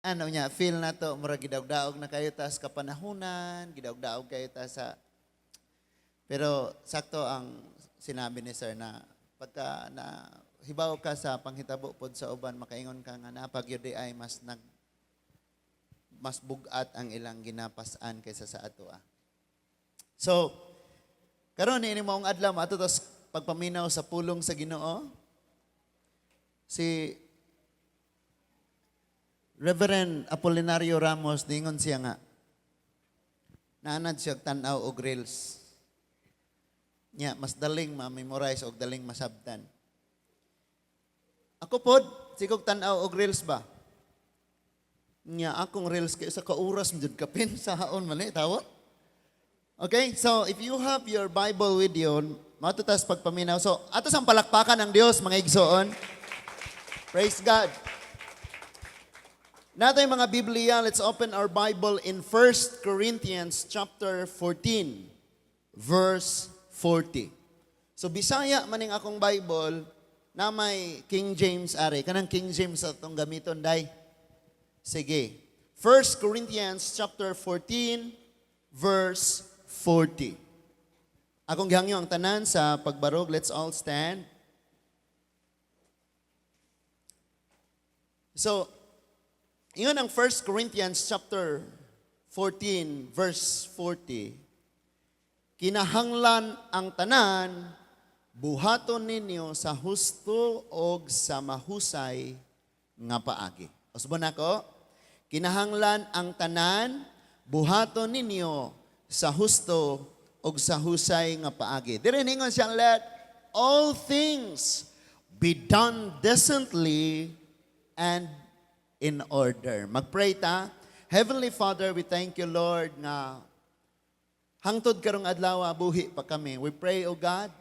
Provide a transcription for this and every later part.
Ano niya, feel na to, murag gidaog-daog na kayo ta sa kapanahunan, gidaog-daog kayo ta sa. Pero sakto ang sinabi ni sir na pagka na hibaw ka sa panghitabo pod sa uban, makaingon ka nga naa pa gyud ay mas bugat ang ilang ginapasan kaysa sa ato ah. So, karon ini maong adlaw ato tas pagpaminaw sa pulong sa Ginoo. Si Reverend Apolinario Ramos, ningon siya nga naanad siya tan-aw og reels. Nya, mas daling ma-memorize og daling masabtan. Ako pod, sigog tan-aw og reels ba? Nya, akong reels kay sa ka oras jud kapin sa haon man eh, tawo. Okay, so if you have your Bible with you, moadto tas pagpaminaw. So, ato sang palakpakan ng Dios, mga igsoon. Praise God. Naa tay mga Biblia, let's open our Bible in 1 Corinthians chapter 14, verse 40. So Bisaya maning akong Bible na may King James ari. Kanang King James atong gamiton day. Sige. 1 Corinthians chapter 14 verse 40. Akong gihangyo ang tanan sa pagbarog. Let's all stand. So, ingon ang 1 Corinthians chapter 14 verse 40, "Kinahanglan ang tanan buhaton ninyo sa husto og sa mahusay nga paagi." Usbon nako, kinahanglan ang tanan buhaton ninyo sa husto og sa husay nga paagi. Dire ningon siya, "Let all things be done decently and in order." Magpray ta. Heavenly Father, we thank you, Lord, nga hangtod karong adlaw buhi pa kami. We pray, O God,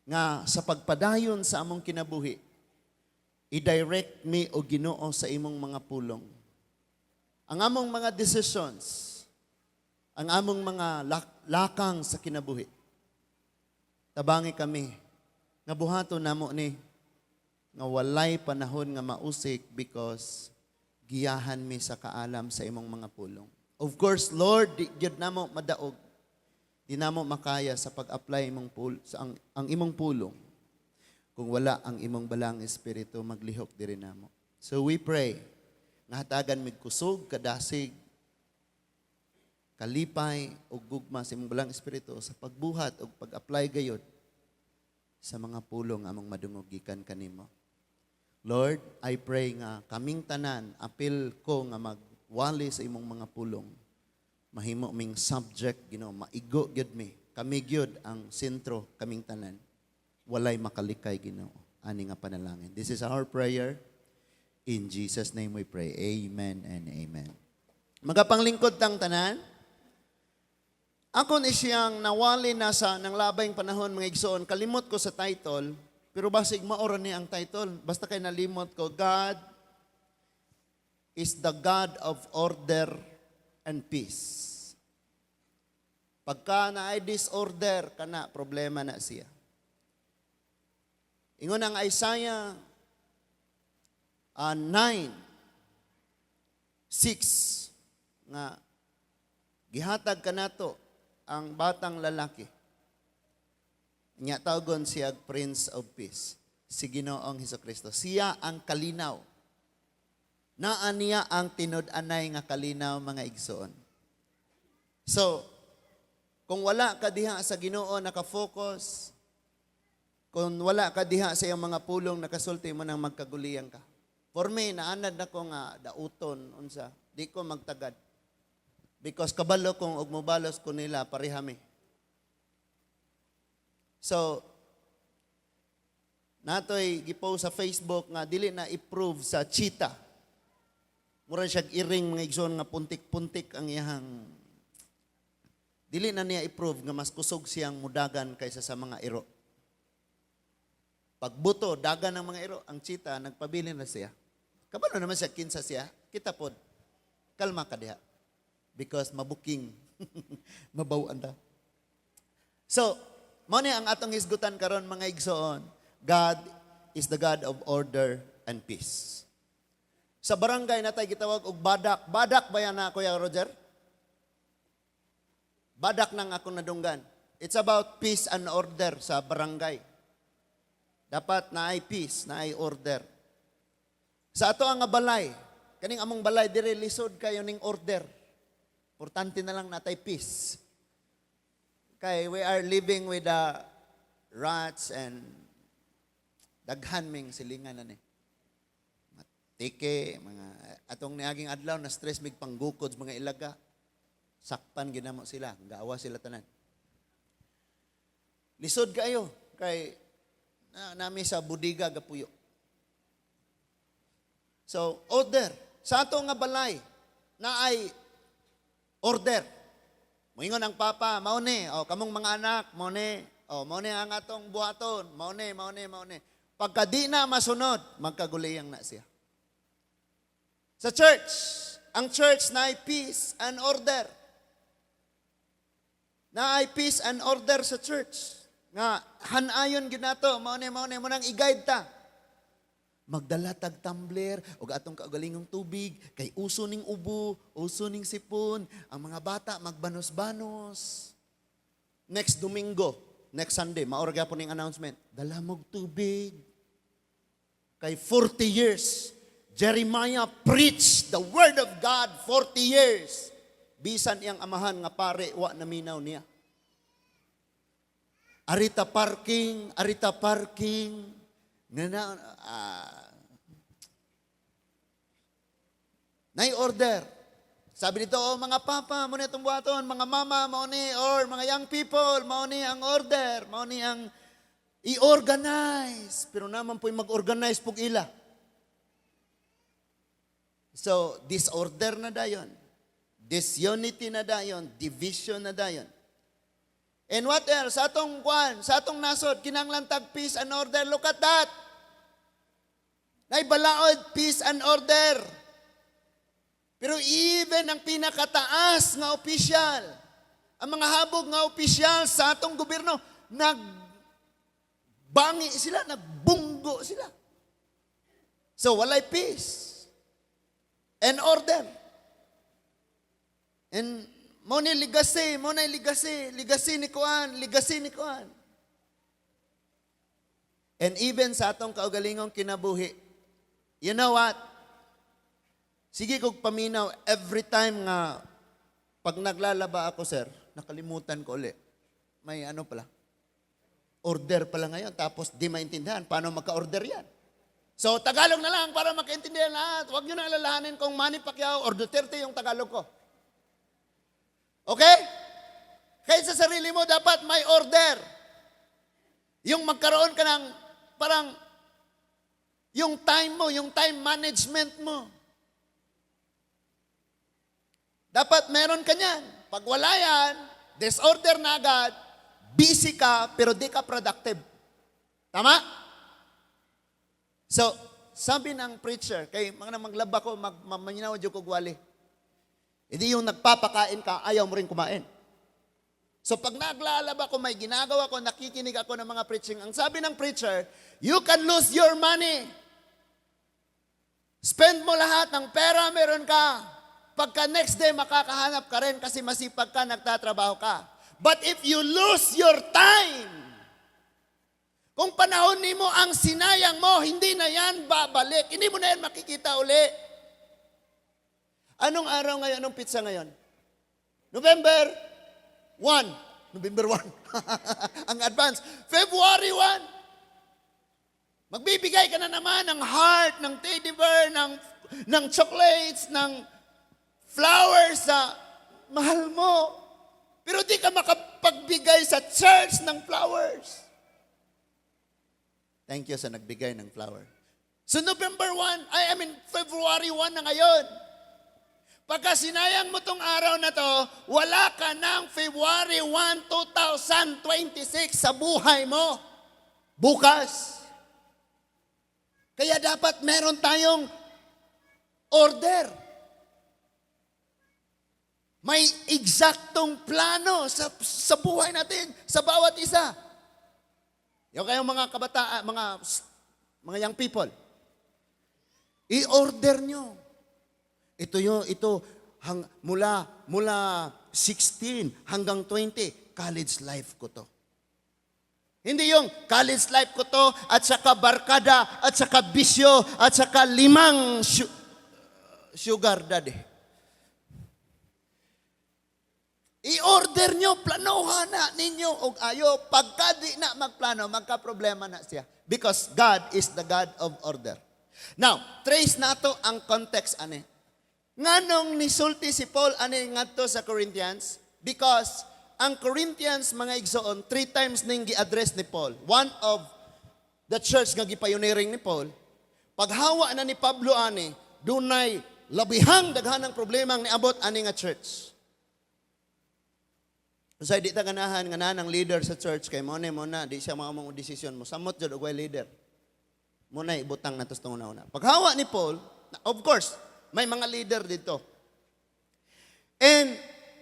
nga sa pagpadayon sa among kinabuhi, i-direct mi o Ginoo sa imong mga pulong. Ang among mga decisions, ang among mga lakang sa kinabuhi. Tabangi kami nga buhaton namo ni nga walay panahon nga mausik because giyahan mi sa kaalam sa imong mga pulong. Of course, Lord, di gyud namo madaog. Di namo makaya sa pag-apply imong sa ang imong pulong kung wala ang imong Balaang Espiritu maglihok diri namo. So we pray nga hatagan mig kusog, kadasig, kalipay ug gugma sa imong Balaang Espiritu sa pagbuhat ug pag-apply gayod sa mga pulong among madungog gikan kanimo. Lord, I pray nga kaming tanan, apil ko nga magwali sa imong mga pulong. Mahimo ming subject, Ginoo, maigo gyud mi. Kami gyud ang sentro, kaming tanan. Walay makalikay, Ginoo. Ani nga panalangin. This is our prayer. In Jesus' name we pray. Amen and amen. Magapanglingkod tang tanan. Ako ni siyang nawali na sa nang labayng panahon, mga igsoon. Kalimot ko sa title, pero basig mao ra ni ang title. Basta kay nalimot ko, "God is the God of Order and Peace." Pagka naay disorder, kana problema na siya. Ingon ang Isaiah 9:6 nga gihatag kanato ang batang lalaki. Nya tawgon siya Prince of Peace. Si Ginoong Kristo. Siya ang kalinaw. Naa niya ang tinud-anay nga kalinaw, mga igsoon. So, kung wala ka diha sa Ginoo naka-focus, kung wala ka diha sa iyang mga pulong nakasulti mo nang magkaguliyang ka. For me, naanad na ko nga dauton unsa, di ko magtagad. Because kabalo kong og mobalos ko nila, pareha mi. So, natoy gipost sa Facebook nga dili na i-prove sa cheetah. Mura siya iring, mga igsoon, nga puntik-puntik ang iyang. Dili na niya i-prove nga mas kusog siyang mudagan kaysa sa mga iro. Pagbuto, dagan ng mga iro, ang cheetah, nagpabilin na siya. Kabalo naman siya, kinsa siya, kita pod, kalma ka diha. Because mabuking, mabawan ta. So, mao ni ang atong hisgutan karon, mga igsoon. God is the God of order and peace. Sa barangay natay gitawag og badak. Badak ba yan na, Kuya Roger? Badak nang akong nadunggan. It's about peace and order sa barangay. Dapat naay peace, naay order. Sa ato ang nga balay, kaning among balay dire, lisod kayo ning order. Importante na lang natay peace. Kay we are living with the rats and daghan ming silingan ani. Matike, mga atong niaging adlaw na stress mig panggukod sa mga ilaga. Sakpan ginamo sila, gaawa sila tanan. Lisod kayo kay na, nami sa budiga gapuyo. So, order. Sa ato nga balay, naay order. Moingon ang papa, mao ni, o kamong mga anak, mao ni, o mao ni ang atong buhaton, mao ni, mao ni, mao ni. Pagka di na masunod, magkaguliyang na siya. Sa church, ang church na peace and order. Naay peace and order sa church. Nga, hanayon gyud nato, mao ni, mao nang i-guide ta. Magdala tag tumbler og atong kaugalingong tubig kay uso ning ubo, uso ning sipon, ang mga bata magbanos-banos. Next Domingo, next Sunday, mao ra gyapon ning announcement. Dala mog tubig. Kay 40 years, Jeremiah preached the word of God 40 years. Bisan iyang amahan nga pare, wa naminaw niya. Arita parking, arita parking. Nga na, nay order. Sabi dito, "Oh, mga papa, mao ni itong buhaton, mga mama, mao ni, or mga young people, mao ni ang order, mao ni ang i-organize." Pero naman po'y mag-organize pug ila. So, disorder na dayon. Disunity na dayon. Division na dayon. And what else? Sa atong kwan, sa atong nasod, kinanglan tag peace and order. Look at that. Nay balaod, peace and order. Pero even ang pinakataas nga opisyal, ang mga habog nga opisyal sa atong gobyerno, nagbangi sila, nagbunggo sila. So walay peace and order. And mo ni legacy, mo na legacy, legacy ni kuan, legacy ni kuan. And even sa atong kaugalingong kinabuhi, you know what? Sige kog paminaw every time nga pag naglalaba ako, sir, nakalimutan ko uli. May ano pala? Order pala ngayon, tapos di maintindihan paano magka-order yan. So, Tagalog na lang para makaintindihan lahat. Huwag nyo na alalahanin kung Manny Pacquiao or Duterte yung Tagalog ko. Okay? Kaya sa sarili mo, dapat may order. Yung magkaroon ka ng parang yung time mo, yung time management mo. Dapat meron ka niyan. Pag wala yan, disorder na agad, busy ka, pero di ka productive. Tama? So, sabi ng preacher, kay mga maglaba ko, magmaminaw ko gwali. Hindi yung nagpapakain ka, ayaw mo rin kumain. So pag naglalaba ko, may ginagawa ko, nakikinig ako ng mga preaching. Ang sabi ng preacher, "You can lose your money. Spend mo lahat ng pera meron ka. Pagka next day, makakahanap ka rin kasi masipag ka, nagtatrabaho ka. But if you lose your time, kung panahon nimo ang sinayang mo, hindi na yan babalik. Hindi mo na yan makikita uli." Anong araw ngayon? Anong petsa ngayon? November 1. November 1. Ang advance. February 1. Magbibigay ka na naman ng heart, ng teddy bear, ng chocolates, ng flowers sa mahal mo. Pero di ka makapagbigay sa church ng flowers. Thank you sa nagbigay ng flower. So November 1, I mean February 1 na ngayon. Pagka sinayang mo tong araw na to, wala ka ng February 1, 2026 sa buhay mo. Bukas. Kaya dapat meron tayong order. May eksaktong plano sa buhay natin, sa bawat isa. Yung kayong mga kabataan, mga young people. I-order nyo. Ito yun, ito, mula 16 hanggang 20, college life ko to. Hindi yung college life ko to at saka barkada at saka bisyo at saka limang sugar daddy. I-order nyo, planohan na ninyo og ayo. Pagka di na magplano, magka-problema na siya. Because God is the God of order. Now, trace nato ang context ani. Nganong nisulti si Paul ani ngadto sa Corinthians? Because ang Corinthians, mga igsoon, three times ning gi-address ni Paul. One of the church nga gi-pioneering ni Paul. Paghawa na ni Pablo ani, dunay labihang daghanang problema ang niabot ani nga church. Usay di ta ganahan nga naa nang leader sa church kay mo na di siya mga mong desisyon mo samot jud og way leader. Mo na ibutang nato sa una-una. Paghawa ni Paul, of course, may mga leader dito. And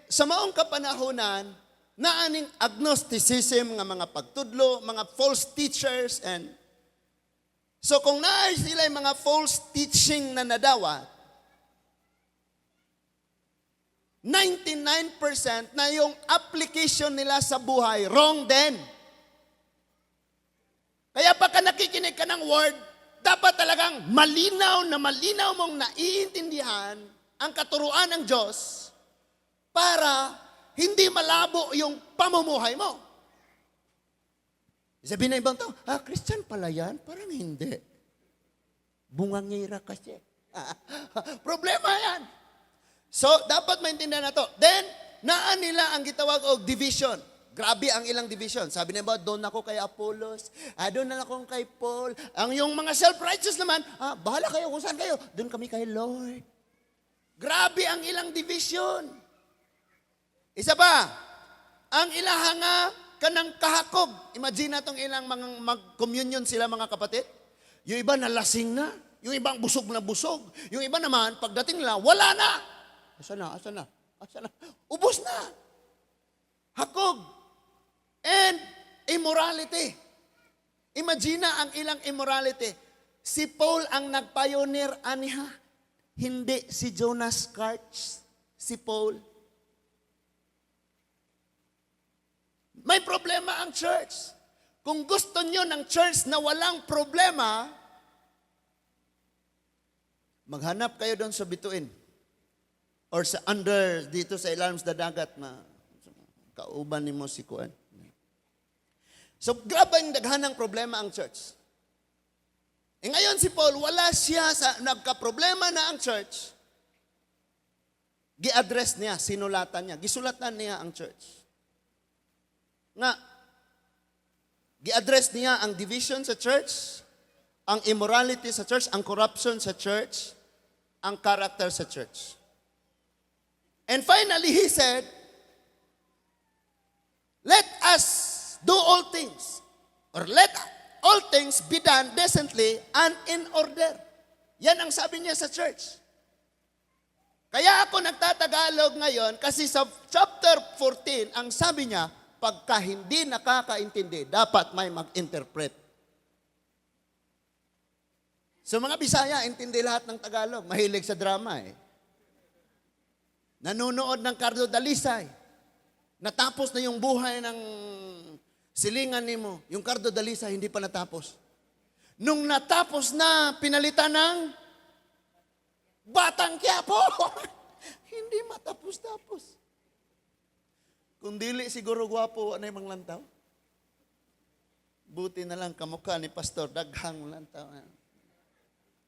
sa maong kapanahonan, naaning agnosticism nga mga pagtudlo, mga false teachers, and so kung naa sila mga false teaching na nadawat, 99% na yung application nila sa buhay, wrong din. Kaya pagka nakikinig ka ng word, dapat talagang malinaw na malinaw mong naiintindihan ang katuruan ng Diyos para hindi malabo yung pamumuhay mo. Sabihin ng ibang tao, "Ah, Christian pala yan?" Parang hindi. Bungangira kasi. Problema yan. So, dapat maintindihan na to. Then, naa nila ang gitawag og division. Grabe ang ilang division. Sabi nila ba, "Doon ako kay Apollos, ah, doon na ako kay Paul." Ang yung mga self-righteous naman, "Ah, bahala kayo kung saan kayo. Doon kami kay Lord." Grabe ang ilang division. Isa pa, ang ilaha nga kanang kahakog. Imagine na tong ilang mga mag-communion sila, mga kapatid. Yung iba nalasing na. Yung ibang busog na busog. Yung iba naman, pagdating nila, wala na. Asa na? Asa na? Asa na? Ubos na. Hakog. And immorality. Imagine na ang ilang immorality. Si Paul ang nagpioneer aniha. Hindi si Jonas Karch. Si Paul. May problema ang church. Kung gusto nyo ng church na walang problema, maghanap kayo doon sa bituin. Or sa under, dito sa ilalim sa dagat na kauban nimo si Kuan. So, grabe ang daghanang problema ang church. E ngayon si Paul, wala siya sa, nagka-problema na ang church. Gi-address niya, sinulatan niya, gisulatan niya ang church. Nga, gi-address niya ang division sa church, ang immorality sa church, ang corruption sa church, ang character sa church. And finally, he said, "Let us do all things, or let all things be done decently and in order." Yan ang sabi niya sa church. Kaya ako nagtatagalog ngayon kasi sa chapter 14, ang sabi niya, pagka hindi nakakaintindi, dapat may mag-interpret. So mga Bisaya, intindi lahat ng Tagalog. Mahilig sa drama eh. Nanonood ng Cardo Dalisay. Natapos na yung buhay ng silingan nimo. Yung Cardo Dalisay hindi pa natapos. Nung natapos na, pinalitan ng Batang Quiapo. Hindi matapos-tapos. Kung dili siguro gwapo, ano yung manglantaw? Buti na lang kamukha ni Pastor, daghang lantaw.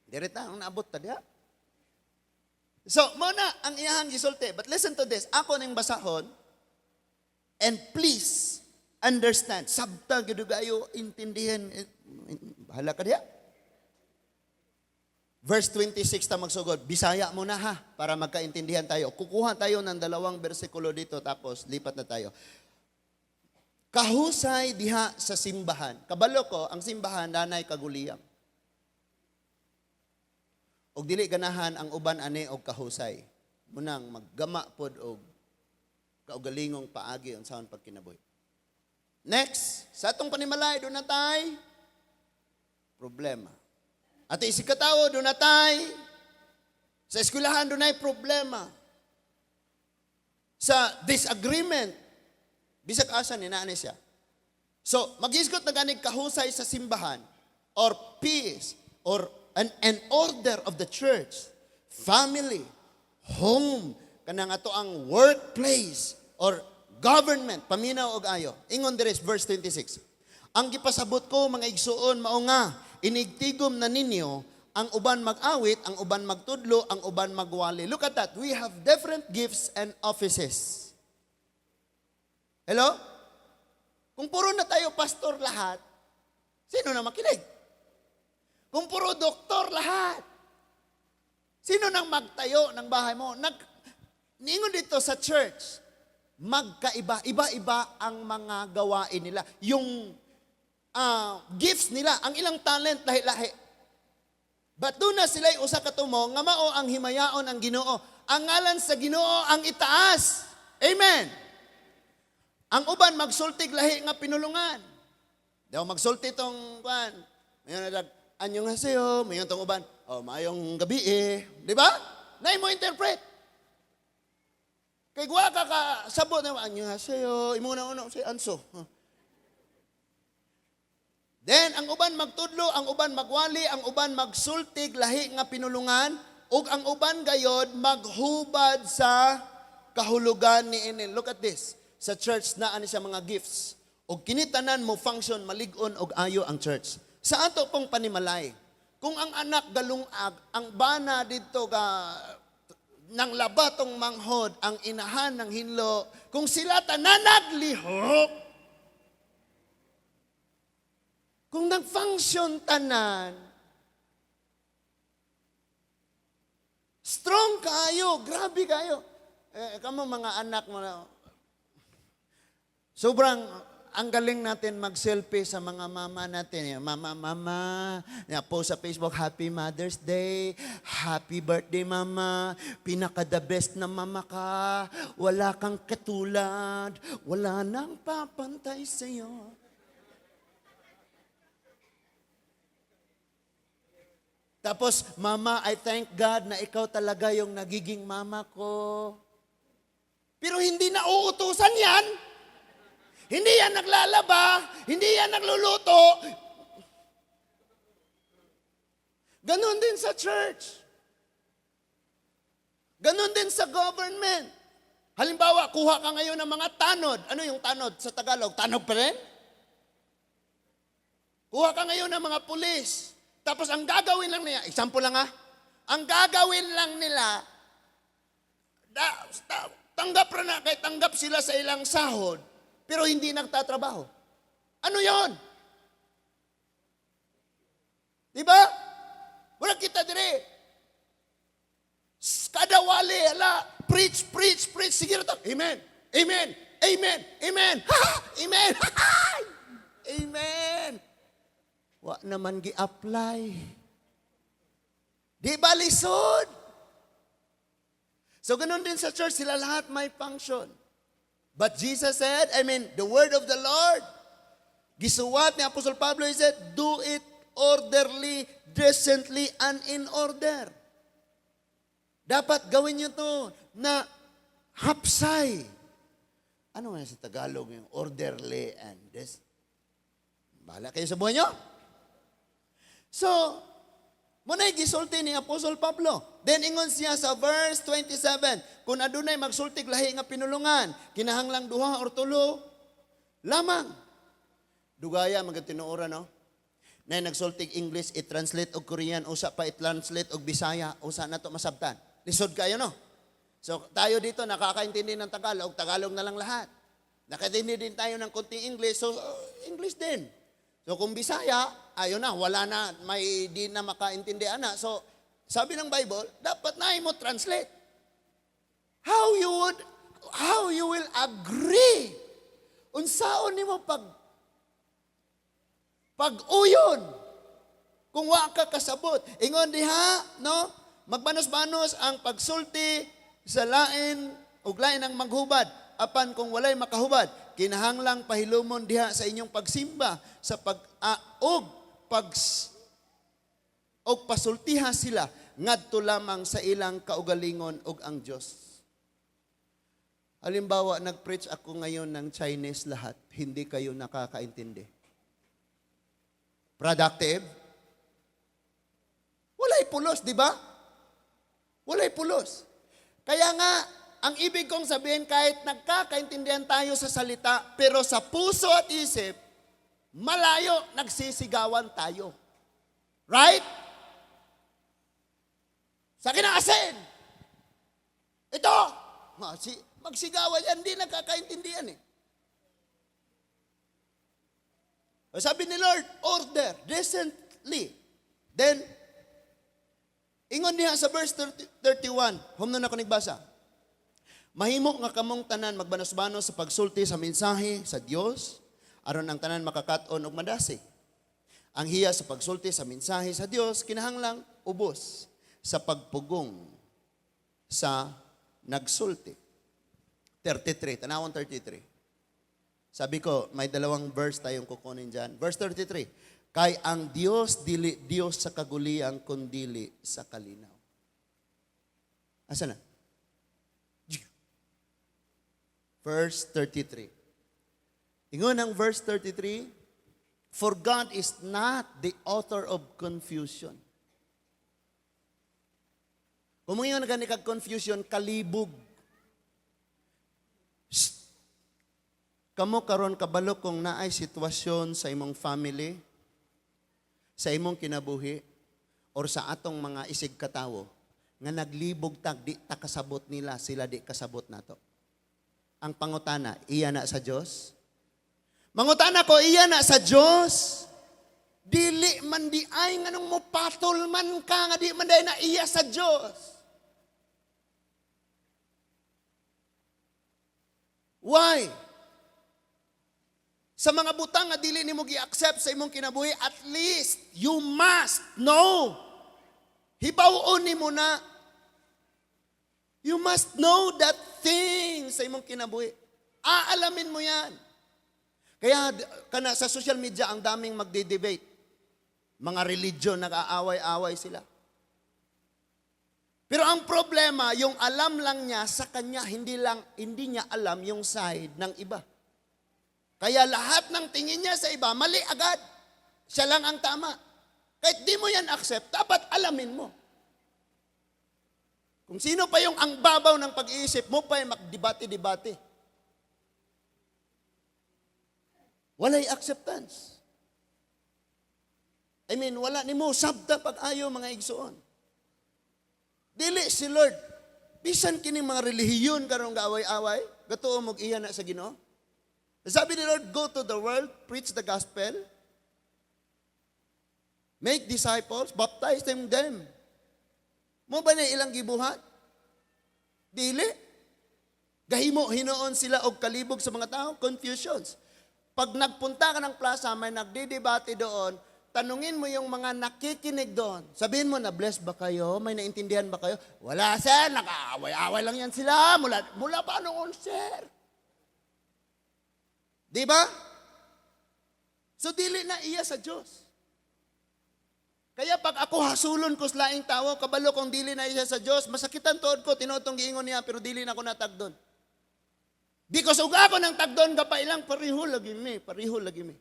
Direta ang naabot ta diha. So, muna ang iyahang gisulti. But listen to this. Ako ning basahon, and please understand. Sabta gyud kayo intindihin. Bahala ka diha. Verse 26 ta magsugod. Bisaya mo na ha, para magkaintindihan tayo. Kukuha tayo ng dalawang bersikulo dito, tapos lipat na tayo. Kahusay diha sa simbahan. Kabalo ko, ang simbahan nanay kaguliyang. Og dili ganahan ang uban ani og kahusay. Munang maggama pod og kaugalingong paagi unsaon pagkinabuhi. Next, sa atong panimalay doon na tay problema. Ato isigkatawo, duna tay sa eskwelahan, dunay problema. Sa disagreement, bisag asa ni naa ni siya. So, maghisgot na ganig kahusay sa simbahan or peace or an order of the church, family, home, kanang ato ang workplace or government, paminaw og ayo. Ingon diri verse 26. "Ang gipasabot ko, mga igsuon, mao nga inigtigom na ninyo, ang uban mag-awit, ang uban magtudlo, ang uban magwali." Look at that. We have different gifts and offices. Hello? Kung puro na tayo pastor lahat, sino na makinig? Kung puro doktor lahat, sino nang magtayo ng bahay mo? Ningon dito sa church, magkaiba, iba-iba ang mga gawain nila. Yung gifts nila, ang ilang talent, lahi-lahi. But duna sila usa ka tumo nga mao ang himayaon ang Ginoo. Ang ngalan sa Ginoo ang itaas. Amen. Ang uban magsultig lahi nga pinulungan. Daw magsulti tong kwan. Mayon na "Annyeonghaseyo," mayon tong uban, "Oh, maayong gabi eh." Di ba? Nay mo interpret. Kay wa ka ka sabot na "Annyeonghaseyo," imo na uno si anso. Huh. Then ang uban magtudlo, ang uban magwali, ang uban magsultig lahi nga pinulungan, ug ang uban gayod maghubad sa kahulugan ni ini. Look at this. Sa church naa ni siya mga gifts. Og kini tanan mo function malig-on og ayo ang church. Sa ato pong panimalay, kung ang anak galungag, ang bana didto ga nang labatong manghod, ang inahan ng hinlo, kung sila tanan naglihok, kung nag-function tanan, strong kayo, grabe kayo. Eh, kamo mga anak mo na, sobrang ang galing natin mag-selfie sa mga mama natin. "Mama, mama," ya, post sa Facebook, "Happy Mother's Day, happy birthday, mama, pinaka the best na mama ka, wala kang katulad, wala nang papantay sa'yo." Tapos, "Mama, I thank God na ikaw talaga yung nagiging mama ko." Pero hindi na uutusan yan. Hindi yan naglalaba, hindi yan nagluluto. Ganon din sa church. Ganon din sa government. Halimbawa, kuha ka ngayon ng mga tanod. Ano yung tanod sa Tagalog? Tanog pa rin? Kuha ka ngayon ng mga pulis. Tapos ang gagawin lang nila, example lang ha, ang gagawin lang nila, tanggap na, kahit tanggap sila sa ilang sahod, pero hindi nagtatrabaho. Ano yon? Di ba? Wala kita dire. Kada wali, ala, preach, preach, preach. Sige na to. "Amen, amen, amen, amen, ha, amen, ha, amen." Wa naman gi-apply. Di ba lisod? So ganun din sa church, sila lahat may function. But Jesus said, I mean, the word of the Lord, gisuwat ni Apostle Pablo, he said, "Do it orderly, decently, and in order." Dapat gawin nyo to na hapsay. Ano nga sa Tagalog yung orderly and this? Bahala kayo sa buhay nyo. So, muna'y gisulti ni Apostle Pablo. Then ingon siya sa verse 27, kung adunay magsultig lahi nga pinulungan, kinahanglang duha or tulo lamang. Dugaya mga tinuoran, no? Na nagsultig English, i-translate og Korean, usa pa i-translate og Bisaya, usa na to masabtan. Lisod kayo, no? So tayo dito nakakaintindi ng Tagalog, Tagalog na lang lahat. Nakaintindi din tayo ng konting English, so English din. So kung Bisaya, ayun na, wala na, may di na makaintindi ana. So sabi ng Bible, dapat na mo translate. How you will agree? Unsaon nimo pag-uyon kung wa ka kasabot? Ingon diha, no? Magbanos-banos ang pagsulti sa lain ug lain ang maghubad. Apan kung walay makahubad, kinahanglang pahilumon diha sa inyong pagsimba sa pag og pag Og pasultiha sila ngadto lamang sa ilang kaugalingon ug ang Dios. Halimbawa, nag-preach ako ngayon ng Chinese lahat, hindi kayo nakakaintindi. Productive? Walay pulos, di ba? Walay pulos. Kaya nga, ang ibig kong sabihin, kahit nagkakaintindihan tayo sa salita, pero sa puso at isip, malayo, nagsisigawan tayo. Right? Sa akin ang asin! Ito! Magsigawan yan, di nagkakaintindihan eh. Sabi ni Lord, order, decently. Then, ingon niya sa verse 30, 31, humno na ko nagbasa. Mahimo nga kamong tanan magbanos-banos sa pagsulti sa mensahe sa Dios aron ang tanan makakat-on ug madasig. Ang hiya sa pagsulti sa mensahe sa Dios kinahanglang ubos sa pagpugong sa nagsulti. 33, tanawang 33. Sabi ko, may dalawang verse tayong kukunin dyan. Verse 33, kay ang Dios dili Dios sa kaguliang kundili sa kalinaw. Asa na? Verse 33. Ingon ang verse 33, for God is not the author of confusion. Kung ingon gani kag confusion, kalibog. Shh. Kamo karon kabalo kung naay sitwasyon sa imong family, sa imong kinabuhi, or sa atong mga isig katawo, nga naglibog tag, di ta kasabot nila, sila di kasabot nato. Ang pangutana, iya na sa Dios? Mangutana ko, iya na sa Dios? Dili man di ay nganong mopatol man ka nga di man day na iya sa Dios. Why? Sa mga butang nga dili nimo gi-accept sa imong kinabuhi, at least you must know. Hibaw-on nimo na. You must know that thing sa imong kinabuhi. Aalamin mo yan. Kaya kana sa social media ang daming magde-debate. Mga religion, nag-aaway-away sila. Pero ang problema, yung alam lang niya sa kanya, hindi niya alam yung side ng iba. Kaya lahat ng tingin niya sa iba, mali agad. Siya lang ang tama. Kahit di mo yan accept, dapat alamin mo. Kung sino pa yung ang babaw ng pag-iisip mo pa yung magdebate-debate. Walay acceptance. I mean, wala nimo sabta pag-ayo mga igsoon. Dili si Lord. Bisan kining mga relihiyon karong gaaway-away, gatuo mo iya na sa Ginoo. Sabi ni Lord, go to the world, preach the gospel, make disciples, baptize them. Mo ba na ilang gibuhat? Dili. Gahimo hinuon sila og kalibog sa mga tao, confusions. Pag nagpunta ka ng plaza, may nagdidebate doon, tanungin mo yung mga nakikinig doon. Sabihin mo, na-bless ba kayo? May naintindihan ba kayo? Wala, sir. Nag-aaway-away lang yan sila. Mula pa noon, sir. Di ba? So, dili na iya sa Diyos. Kaya pag ako hasulon ko sa laing tao, kabalo kong dili na iya sa Diyos, masakitan tuod ko, tinuod tong giingon niya, pero dili na ako natagdon. Because ug ako nang tagdon kapailang, pareho lagi mi, pareho lagi mi.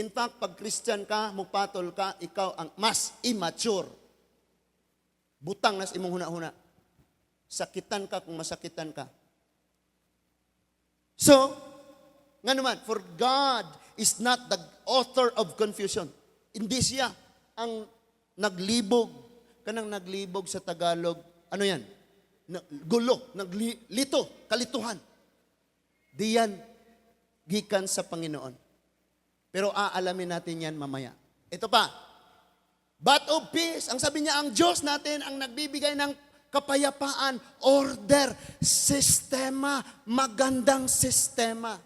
In fact, pag Christian ka, mupatol ka, ikaw ang mas immature. Butang nas imong huna-huna. Sakitan ka kung masakitan ka. So, nga naman, for God is not the author of confusion. Hindi siya ang naglibog. Kanang naglibog sa Tagalog, ano yan? Gulo, naglito, kalituhan. Di yan gikan sa Panginoon. Pero aalamin natin yan mamaya. Ito pa, but of peace, ang sabi niya, ang Diyos natin ang nagbibigay ng kapayapaan, order, sistema, magandang sistema.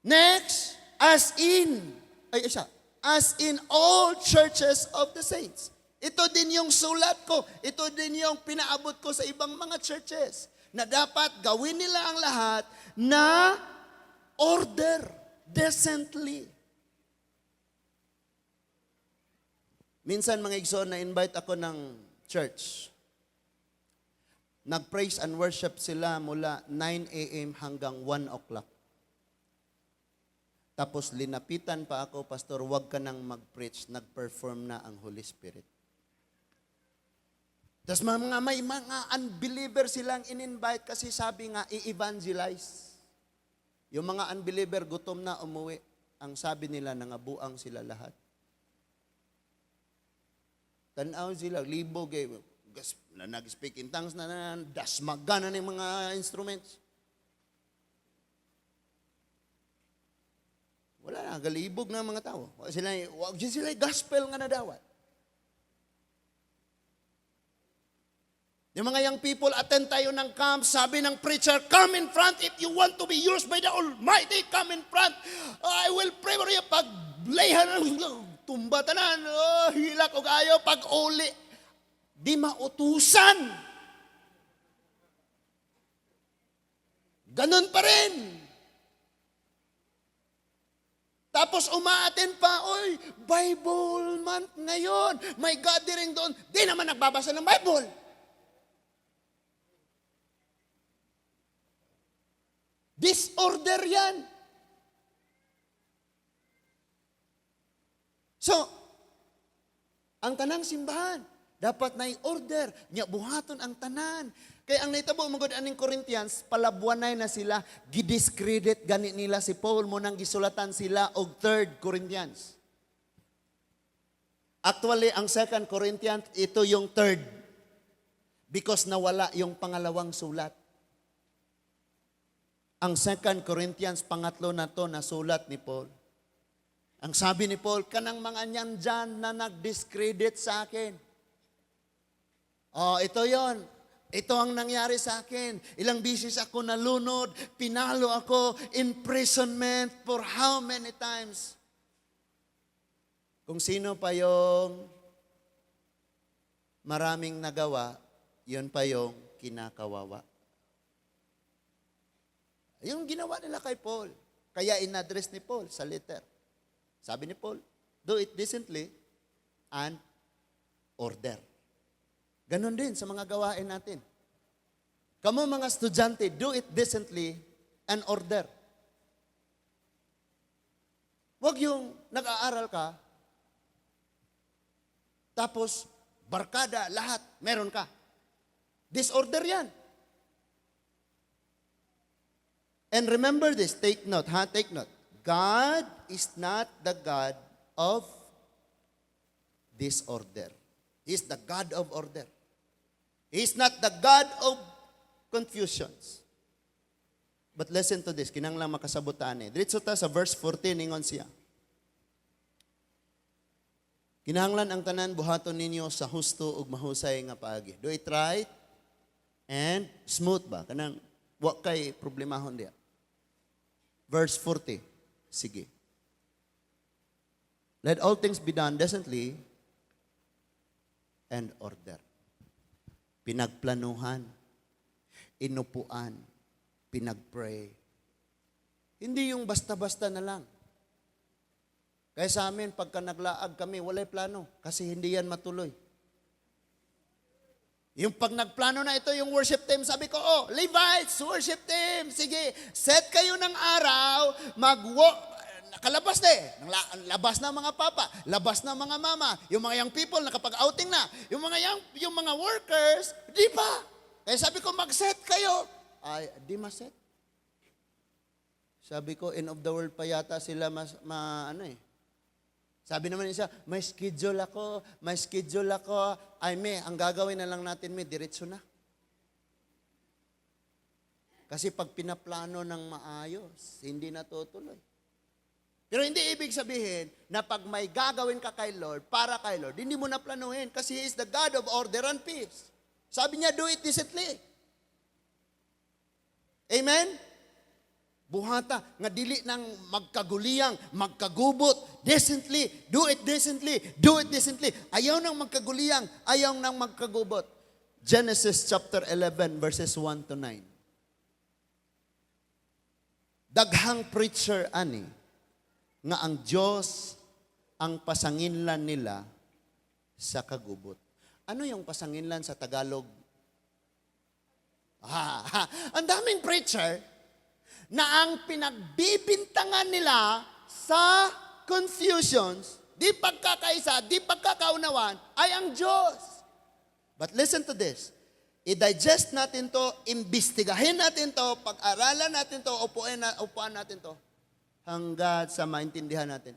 Next, as in all churches of the saints. Ito din yung sulat ko. Ito din yung pinaabot ko sa ibang mga churches na dapat gawin nila ang lahat na order, decently. Minsan, mga igsoon, na-invite ako ng church. Nag-praise and worship sila mula 9 a.m. hanggang 1 o'clock. Tapos linapitan pa ako, "Pastor, wag ka nang mag-preach, nag-perform na ang Holy Spirit." Tapos may mga unbeliever silang in-invite kasi sabi nga, i-evangelize. Yung mga unbeliever, gutom na, umuwi. Ang sabi nila, nangabuang sila lahat. Tanaw sila, libog eh. Na nag-speak in tongues na, na dasmaga na ng mga instruments. Wala na, galibog na mga tao. Wag sila gospel nga nadawat. Yung mga young people, attend tayo ng camp, sabi ng preacher, "Come in front if you want to be used by the Almighty, come in front. I will pray for you." Pag layhan, tumba tanan, oh, hilak og ayo, pag uli, di mautusan. Ganun pa rin. Tapos umaaten pa, "Oy, Bible month ngayon, may gathering doon." Di naman nagbabasa ng Bible. Disorder yan. So, ang tanang simbahan, dapat na order, nya buhaton ang tanan. Kaya ang nahitabo man gud aning Corinthians, palabuanay na sila, gidiscredit gani nila si Paul mo nang gisulatan sila og 3 Corinthians. Actually, ang 2 Corinthians, ito yung third. Because nawala yung pangalawang sulat. Ang 2 Corinthians, pangatlo na to na sulat ni Paul. Ang sabi ni Paul, "Kanang mga nyan dyan na nag-discredit sa akin. Oh, ito yon. Ito ang nangyari sa akin. Ilang bisis ako nalunod, pinalo ako, imprisonment for how many times?" Kung sino pa yung maraming nagawa, yun pa yung kinakawawa. Yung ginawa nila kay Paul. Kaya in-address ni Paul sa letter. Sabi ni Paul, "Do it decently and order." Ganon din sa mga gawain natin. Kamo mga estudyante, do it decently and order. Huwag yung nag-aaral ka, tapos barkada, lahat, meron ka. Disorder yan. And remember this, take note, ha? Take note. God is not the God of disorder. He is the God of order. He is not the God of confusions. But listen to this, kinanglang makasabutan eh. Diretso ta sa verse 14, ingon siya. Kinahanglan ang tanan buhaton ninyo sa husto ug mahusay nga paagi. Do it right and smooth ba? Kanang wa kay problemahon diya. Verse 40. Sige. Let all things be done decently and order. Pinagplanuhan, inupuan, pinagpray. Hindi yung basta-basta na lang. Kaya sa amin, pagka naglaag kami, walay plano. Kasi hindi yan matuloy. Yung pag nagplano na ito, yung worship team, sabi ko, "Oh, Levites, worship team, sige, set kayo ng araw, mag nakalabas na eh. Labas na mga papa, labas na mga mama, yung mga young people nakapag-outing na, yung mga workers, di pa. Kaya sabi ko, "Mag-set kayo." Ay, di ma-set. Sabi ko, end of the world pa yata sila mas, ma, ano eh. Sabi naman isa, "May schedule ako, may schedule ako." Ay, me, ang gagawin na lang natin, me, diretso na. Kasi pag pinaplano ng maayos, hindi natutuloy. Pero hindi ibig sabihin na pag may gagawin ka kay Lord, para kay Lord, hindi mo na planuhin kasi He is the God of order and peace. Sabi niya, "Do it decently." Amen? Buhata, nga dili nang magkaguliyang, magkagubot, decently, do it decently, do it decently. Ayaw nang magkaguliyang, ayaw nang magkagubot. Genesis chapter 11 verses 1 to 9. Daghang preacher ani nga ang Dios ang pasanginlan nila Sa kagubot. Ano yung pasanginlan sa Tagalog? Ah, ang daming preacher na ang pinagbibintangan nila sa confusions, di pagkakaisa, di pagkakaunawan, ay ang Diyos. But listen to this. I-digest natin to, imbestigahin natin to, pag-aralan natin to, upuan natin to, hanggat sa maintindihan natin.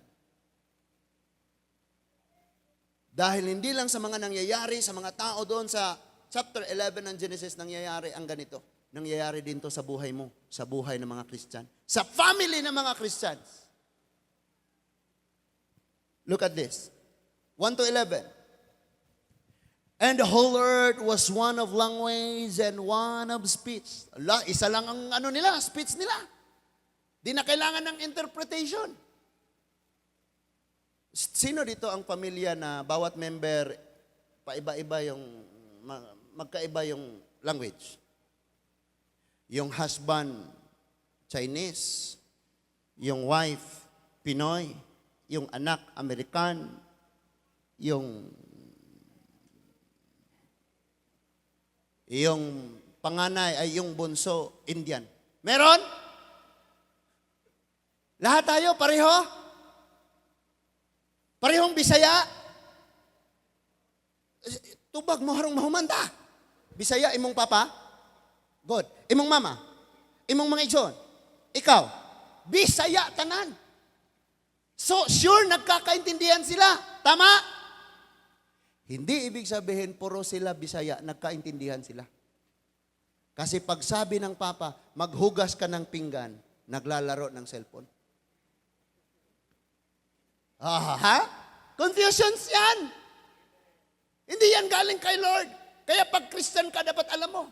Dahil hindi lang sa mga nangyayari sa mga tao doon sa chapter 11 ng Genesis nangyayari ang ganito. Nangyayari din to sa buhay mo, sa buhay ng mga Christian, sa family ng mga Christians. Look at this. 1 to 11. And the whole earth was one of language and one of speech. Ala, isa lang ang ano nila, speech nila. Di na kailangan ng interpretation. Sino dito ang pamilya na bawat member paiba-iba yung magkaiba yung language? Yung husband Chinese, yung wife Pinoy, yung anak American, yung panganay ay yung bunso Indian. Meron? Lahat tayo pareho? Parehong Bisaya? Tubag mo harong mahumanta. Bisaya imong papa? Good. Imong mama? Imong mga igsoon? Ikaw? Bisaya tanan. So, sure, nagkakaintindihan sila. Tama? Hindi ibig sabihin, puro sila Bisaya, nagkaintindihan sila. Kasi pag sabi ng papa, "Maghugas ka ng pinggan," naglalaro ng cellphone. Ah, ha? Confusions yan. Hindi yan galing kay Lord. Kaya pag Christian ka, dapat alam mo.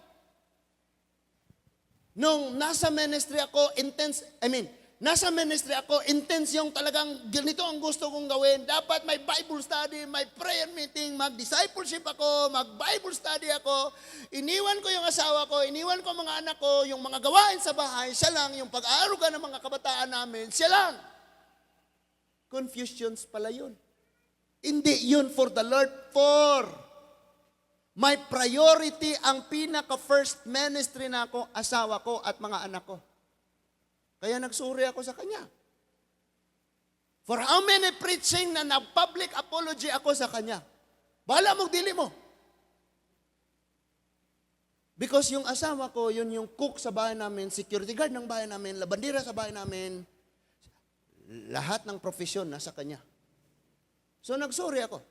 Nung nasa ministry ako, intense, I mean, nasa ministry ako, intense yung talagang ganito ang gusto kong gawin. Dapat may Bible study, may prayer meeting, mag-discipleship ako, mag-Bible study ako. Iniwan ko yung asawa ko, iniwan ko ang mga anak ko, yung mga gawain sa bahay, siya lang, yung pag-aaruga ng mga kabataan namin, siya lang. Confusions pala yun. Hindi yun for the Lord, for my priority, ang pinaka-first ministry na ako, asawa ko at mga anak ko. Kaya nagsorry ako sa kanya. For how many preaching na nag-public apology ako sa kanya. Bahala mo, dili mo. Because yung asawa ko, yun yung cook sa bahay namin, security guard ng bahay namin, labandera sa bahay namin, lahat ng profesyon nasa kanya. So nagsorry ako.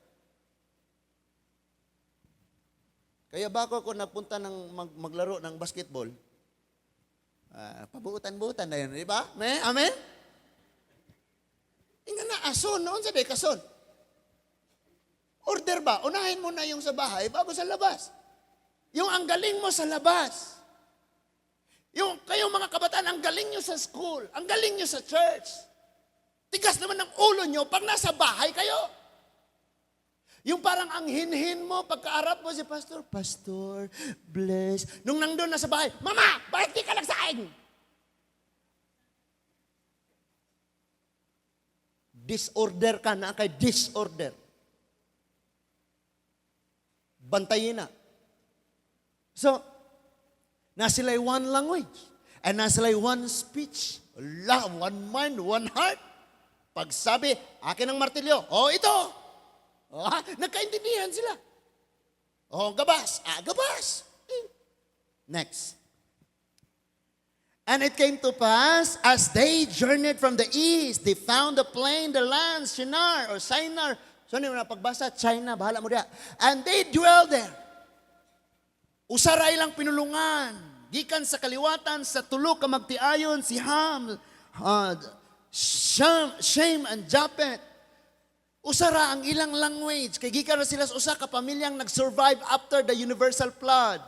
Kaya bago ako nagpunta ng maglaro ng basketball, pabuutan-buutan na yun, di ba? Me? Amen? Inga na, ason, noon sa day, kason. Order ba? Unahin mo na yung sa bahay bago sa labas. Yung ang galing mo sa labas. Yung kayong mga kabataan, ang galing nyo sa school, ang galing nyo sa church. Tigas naman ng ulo nyo pag nasa bahay kayo. Yung parang ang hinhin mo, pagkaarap mo si pastor, "Pastor, bless." Nung nandun na sa bahay, "Mama, bakit di ka nagsaing?" Disorder ka na kay disorder. Bantayin na. So, na sila'y one language. And na sila'y one speech. La, one mind, one heart. Pag sabi, "Akin ang martilyo." "Oh, ito." Oh, ha? Nagkaintindihan sila. "Oh, gabas." "Ah, gabas." Eh. Next. And it came to pass, as they journeyed from the east, they found the plain, the land, Shinar or Shinar. So, ano yung pagbasa? China, bahala mo diya. And they dwell there. Usa ra ilang pinulungan. Gikan sa kaliwatan, sa tulo ka magtiayon, si Ham, Shem, and Japheth. Usa ra ang ilang language. Kay gikan ra sila sa usa ka pamilyang nag-survive after the universal flood.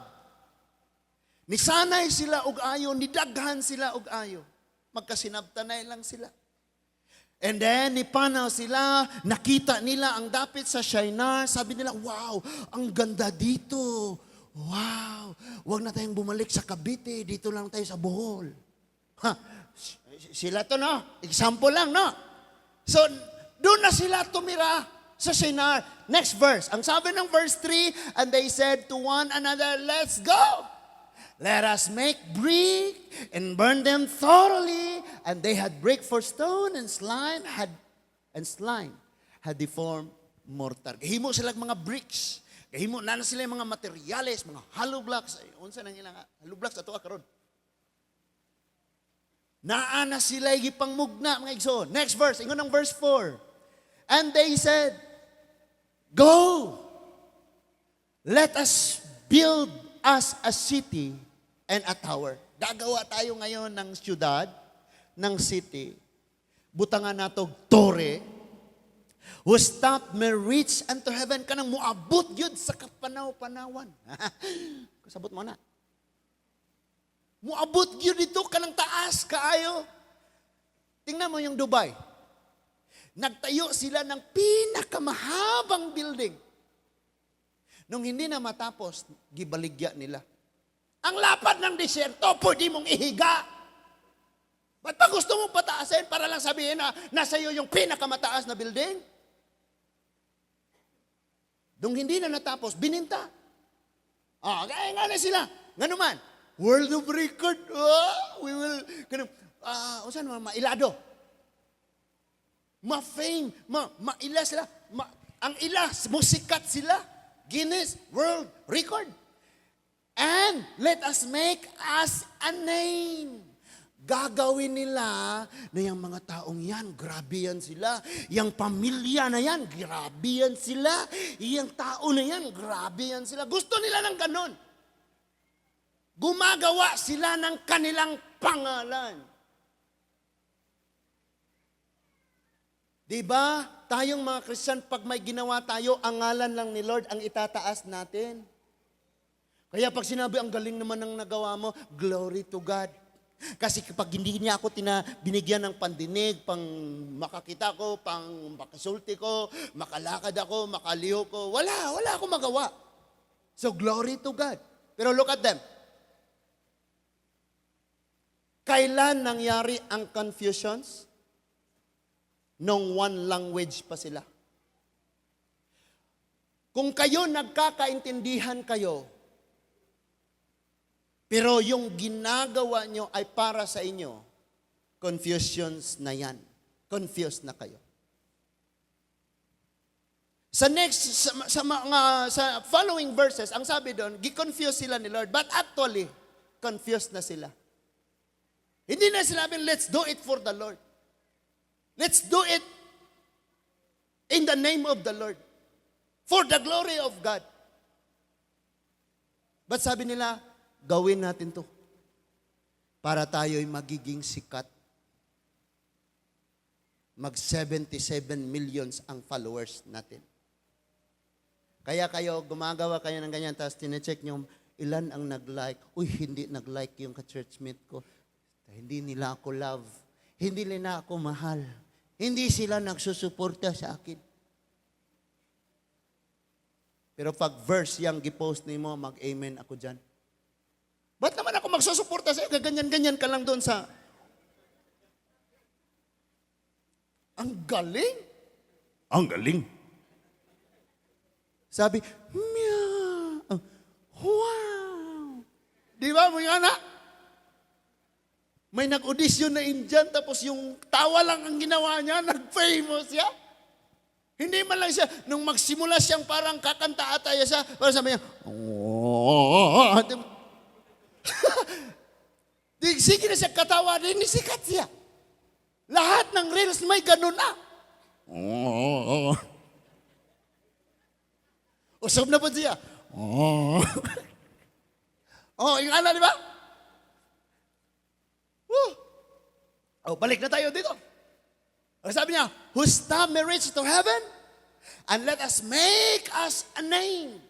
Nisanay sila og ayo, nidaghan sila og ayo. Magkasinabtanay lang sila. And then, nipanaw sila, nakita nila ang dapit sa Shinar. Sabi nila, "Wow, ang ganda dito. Wow, wag na tayong bumalik sa Cavite, dito lang tayo sa Bohol." Ha, sila to, no? Example lang, no? So, doon na sila tumira sa Shinar. Next verse. Ang sabi ng verse 3, "And they said to one another, 'Let's go. Let us make brick and burn them thoroughly.' And they had brick for stone and slime had they formed mortar." Gahimo sila mga bricks. Gahimo na na sila yung mga materyales, mga hollow blocks. Ay, unsa nang ilang hollow blocks ato karon? Naa na sila gipangmugna, mga igsoon. Next verse, ingon ng verse 4. "And they said, 'Go, let us build us a city and a tower.'" Gagawa tayo ngayon ng syudad, ng city. Butangan nato tore, "whose top may reach unto heaven," kanang muabot yun sa kapanaw-panawan. Kasabot mo na. Muabot yun dito kanang taas kaayo. Tingnan mo yung Dubai. Nagtayo sila ng pinakamahabang building. Nung hindi na matapos, gibaligya nila. Ang lapad ng disyerto, pwede mong ihiga. Ba't pa gusto mong pataasin para lang sabihin na nasa iyo yung pinakamataas na building? Nung hindi na natapos, bininta. Ah, kaya nga na sila. Nga naman, world of record. Ah, we will, kanang, ah, usan naman, mailado. Ma-fame, maila sila. Ang ila, musikat sila. Guinness World Record. "And let us make us a name." Gagawin nila na yung mga taong yan, grabe yan sila. Yung pamilya na yan, grabe yan sila. Yung tao na yan, grabe yan sila. Gusto nila ng ganon. Gumagawa sila ng kanilang pangalan. Di ba? Tayong mga Christian, pag may ginawa tayo, ang ngalan lang ni Lord ang itataas natin. Kaya pag sinabi, "Ang galing naman ng nagawa mo," glory to God. Kasi kapag hindi niya ako binigyan ng pandinig, pang makakita ko, pang makasulti ko, makalakad ako, makaliho ko, wala, wala akong magawa. So glory to God. Pero look at them. Kailan nangyari ang confusions? Nung one language pa sila. Kung kayo nagkakaintindihan kayo, pero yung ginagawa nyo ay para sa inyo, confusions na yan. Confused na kayo. Sa next, sa mga, sa following verses, ang sabi doon, gi-confuse sila ni Lord. But actually, confused na sila. Hindi na sinabing, "Let's do it for the Lord. Let's do it in the name of the Lord. For the glory of God." But sabi nila, "Gawin natin to para tayo'y magiging sikat. Mag 77 millions ang followers natin." Kaya kayo, gumagawa kayo ng ganyan, tapos tinecheck nyo, ilan ang nag-like. "Uy, hindi nag-like yung ka-churchmate ko. Hindi nila ako love. Hindi nila ako mahal. Hindi sila nagsusuporta sa akin." Pero pag verse yung gipost nimo, mag-amen ako dyan. Ba't naman ako magsusuporta sa'yo? Gaganyan-ganyan ka lang doon sa... Ang galing! Ang galing! Sabi, "Meow. Wow." Di ba, mga anak? May nag-audition na Indian, tapos yung tawa lang ang ginawa niya, nag-famous siya. Hindi man lang siya, nung magsimula siyang parang kakanta ata siya, parang sabi niya, "Oh." Di, sige na siya katawa, din sikat siya. Lahat ng reels may ganun na. Oh. Usab na po siya. Oh. Oh, yung ana, di ba? Woo. Oh, balik na tayo dito. Ang sabi niya, "Whose top may reach to heaven, and let us make us a name."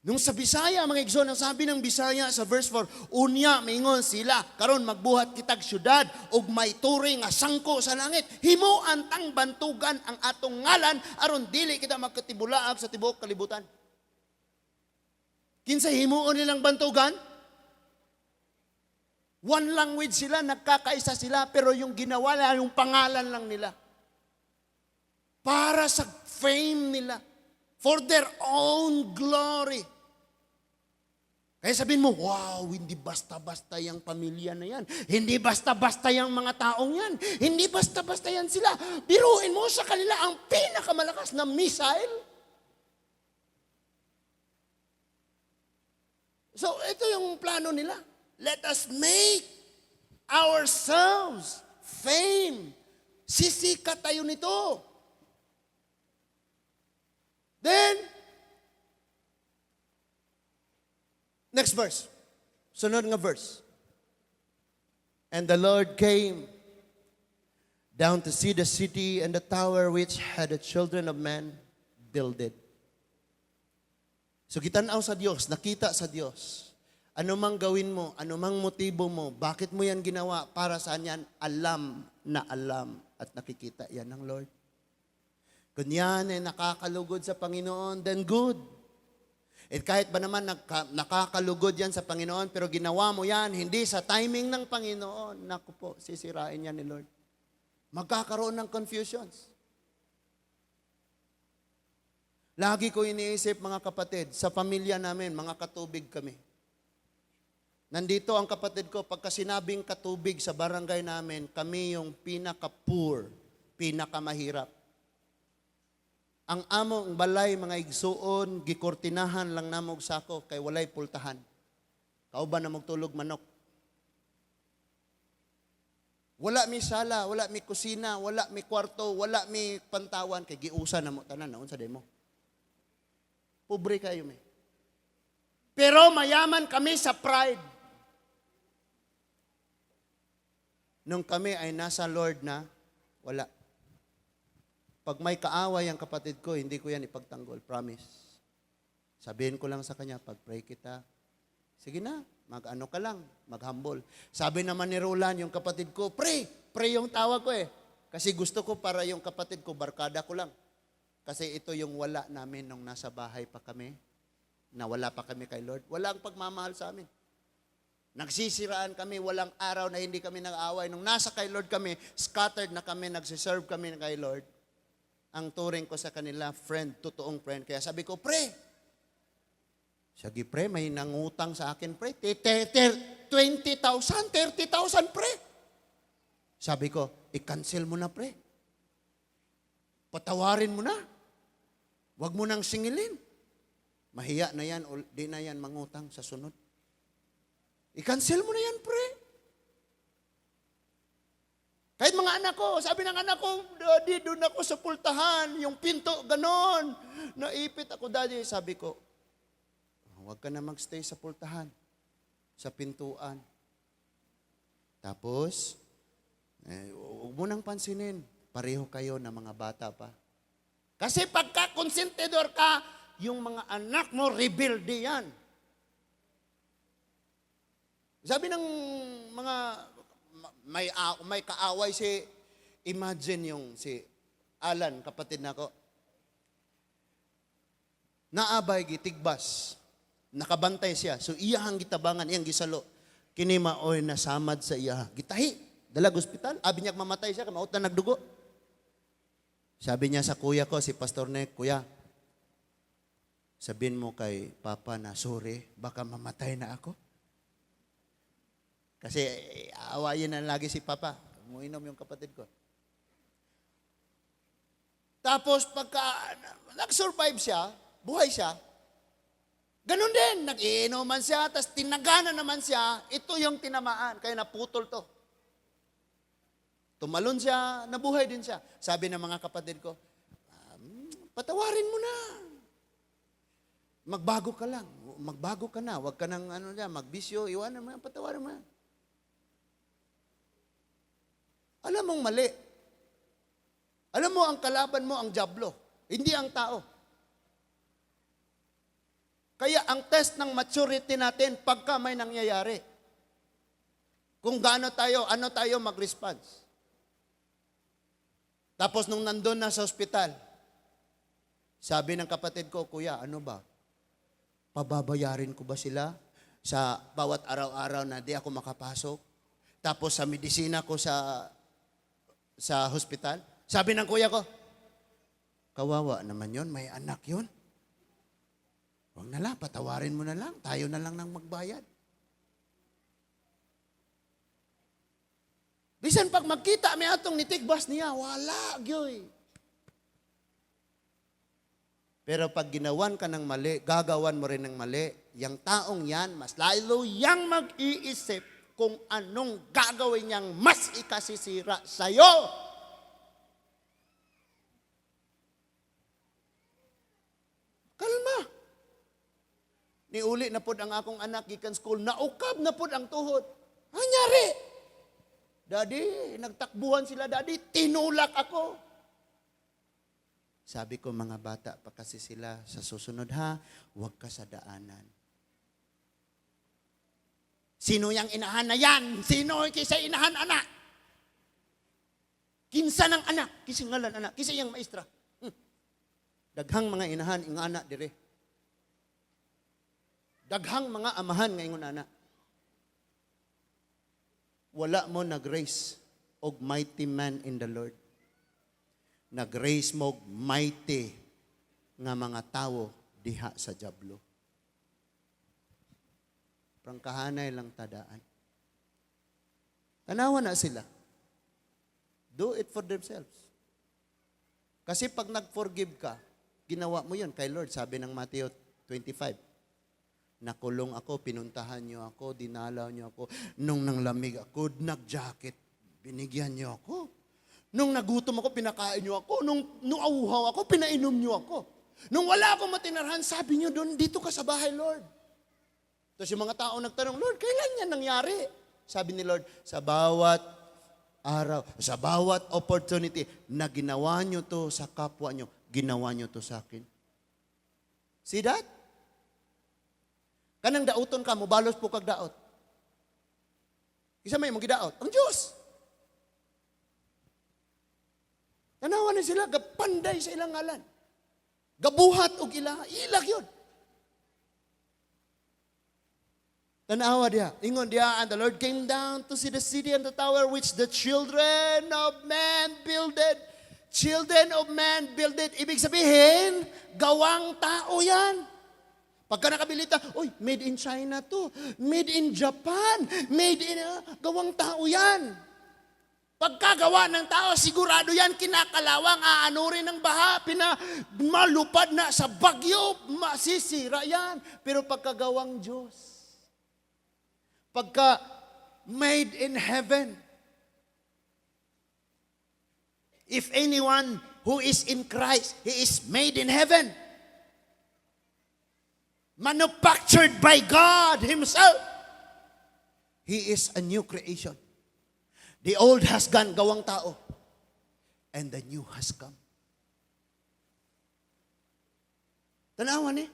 Nung sa Bisaya, mga igsoon, ang sabi ng Bisaya sa verse 4, "Unya, mingon sila, karon magbuhat kitag syudad, ug may tore nga sangko sa langit. Himuan tang bantugan ang atong ngalan, aron dili kita magkatibulaag sa tibuok kalibutan." Kinsa himuon nilang bantugan? One language sila, nagkakaisa sila, pero yung ginawa nila, yung pangalan lang nila. Para sa fame nila. For their own glory. Kaya sabihin mo, "Wow, hindi basta-basta yung pamilya na yan. Hindi basta-basta yung mga taong yan. Hindi basta-basta yan sila." Biruin mo, sa kanila ang pinakamalakas na missile. So, ito yung plano nila. Let us make ourselves fame. Sisikat tayo nito. Then, next verse. Sunod nga verse. And the Lord came down to see the city and the tower which had the children of men builded. So gitan-aw sa Dios, nakita sa Dios. Ano mang gawin mo, ano mang motibo mo, bakit mo yan ginawa, para saan yan, alam na alam at nakikita yan ng Lord. Kung yan ay nakakalugod sa Panginoon, then good. At kahit ba naman nakakalugod yan sa Panginoon, pero ginawa mo yan, hindi sa timing ng Panginoon, naku po, sisirain yan ni Lord. Magkakaroon ng confusions. Lagi ko iniisip, mga kapatid, sa pamilya namin, mga katubig kami. Nandito ang kapatid ko, pagka sinabing katubig sa barangay namin, kami yung pinaka-poor, pinakamahirap. Ang among balay, mga igsuon, gikortinahan lang namo og sako kay walay pultahan. Kauban na magtulog manok. Wala mi sala, wala mi kusina, wala mi kwarto, wala mi pantawan kay giusa na mo tanan, naunsa day mo. Pobre kayo mi. Pero mayaman kami sa pride. Nung kami ay nasa Lord na, wala. Pag may kaaway ang kapatid ko, hindi ko yan ipagtanggol, promise. Sabihin ko lang sa kanya, pag-pray kita, sige na, mag-ano ka lang, mag-humble. Sabi naman ni Roland, yung kapatid ko, "Pray, pray," yung tawag ko eh. Kasi gusto ko para yung kapatid ko, barkada ko lang. Kasi ito yung wala namin nung nasa bahay pa kami, na wala pa kami kay Lord. Wala ang pagmamahal sa amin. Nagsisiraan kami, walang araw na hindi kami nag-away. Nung nasa kay Lord kami, scattered na kami, nagsiserve kami kay Lord. Ang turing ko sa kanila, friend, totoong friend. Kaya sabi ko, "Pre." Sige, pre, may nangutang sa akin, pre. 20,000, 30,000, pre. Sabi ko, "I-cancel mo na, pre. Patawarin mo na. Huwag mo nang singilin. Mahiya na yan, o di na yan mangutang sa sunod. I-cancel mo na yan, pre." Kahit mga anak ko, sabi ng anak ko, "Daddy, doon ako sa pultahan, yung pinto, ganon. Naipit ako, Daddy." Sabi ko, "Huwag ka na magstay sa pultahan, sa pintuan. Tapos, eh, huwag mo nang pansinin. Pareho kayo na mga bata pa." Kasi pagka konsentidor ka, yung mga anak mo, rebelde yan. Sabi ng mga may kaaway si, imagine yung si Alan, kapatid nako. Naabay gitigbas. Nakabantay siya. So iyahang gitabangan, iyang gisalo. Kini maoy nasamad sa iya. Gitahi. Dalag ospital. Abi niya mamatay siya, kay maot na nagdugo. Sabi niya sa kuya ko, si Pastor Nick, "Kuya, sabihin mo kay Papa na sorry, baka mamatay na ako." Kasi eh, aawayin na lagi si Papa. Muinom yung kapatid ko. Tapos pagka nag-survive siya, buhay siya, ganun din, nag-iinuman siya, tapos tinagana naman siya, ito yung tinamaan, kaya naputol to. Tumalon siya, nabuhay din siya. Sabi ng mga kapatid ko, "Patawarin mo na. Magbago ka lang. Magbago ka na. Huwag ka nang ano dyan, magbisyo, iwanan mo yan, patawarin mo yan." Alam mong mali. Alam mo, ang kalaban mo ang dyablo, hindi ang tao. Kaya ang test ng maturity natin pagka may nangyayari. Kung gaano tayo, ano tayo mag-response. Tapos nung nandun na sa ospital, sabi ng kapatid ko, "Kuya, ano ba? Pababayarin ko ba sila sa bawat araw-araw na di ako makapasok? Tapos sa medisina ko sa hospital?" Sabi ng kuya ko, Kawawa naman yon, may anak yon. Huwag na lang, patawarin mo na lang. Tayo na lang nang magbayad. Bisan pag magkita mi atong nitigbas niya, wala gyoy. Pero pag ginawan ka ng mali, gagawan mo rin ng mali, yang taong yan, mas lalo yang mag-iisip kung anong gagawin niyang mas ikasisira sa'yo. Kalma. Niuli na pod ang akong anak gikan school, naukab na pod ang tuhod. Anyari? Daddy, nagtakbuhan sila, Daddy, tinulak ako. Sabi ko, mga bata pa kasi sila, sa susunod ha, huwag ka sa daanan. Sino yang inahan na yan? Sino kisa inahan anak? Kinsa ng anak? Kinsa ngalan anak? Kinsa iyang maestra? Daghang mga inahan ing anak dire. Daghang mga amahan nga ingon anak. Wala mo nag-raise og mighty man in the Lord. Nag-raise mo og mighty nga mga tawo diha sa dyablo. Prangkahanay lang tadaan. Tanawa na sila. Do it for themselves. Kasi pag nag-forgive ka, ginawa mo yun kay Lord. Sabi ng Matthew 25, nakulong ako, pinuntahan niyo ako, dinalaw niyo ako. Nung nanglamig ako, nag-jacket, binigyan niyo ako. Nung nagutom ako, pinakain niyo ako. Nung nauuhaw ako, pinainom niyo ako. Nung wala akong matinarhan, sabi niyo doon, dito ka sa bahay, Lord. Tapos yung mga tao nagtanong, Lord, kailan yan nangyari? Sabi ni Lord, sa bawat araw, sa bawat opportunity na ginawa nyo to sa kapwa nyo, ginawa nyo to sa akin. See that? Kanang dauton ka, mubalos po kag daot. Isa may mong gidaot, ang Diyos. Tanawa na sila, gapanday sa ilang ngalan. Gabuhat og ila, ilag yun. Tanawa diha. Ingon diha, and the Lord came down to see the city and the tower which the children of man builded. Children of man builded. Ibig sabihin, gawang tao yan. Pagka nakabilita, uy, made in China to, made in Japan, made in, gawang tao yan. Pagkagawa ng tao, sigurado yan, kinakalawang, aanurin ng baha, malupad na sa bagyo, masisira yan. Pero pagkagawang Diyos, pagka made in heaven, if anyone who is in Christ, he is made in heaven. Manufactured by God Himself. He is a new creation. The old has gone, gawang tao. And the new has come. Tanawan eh.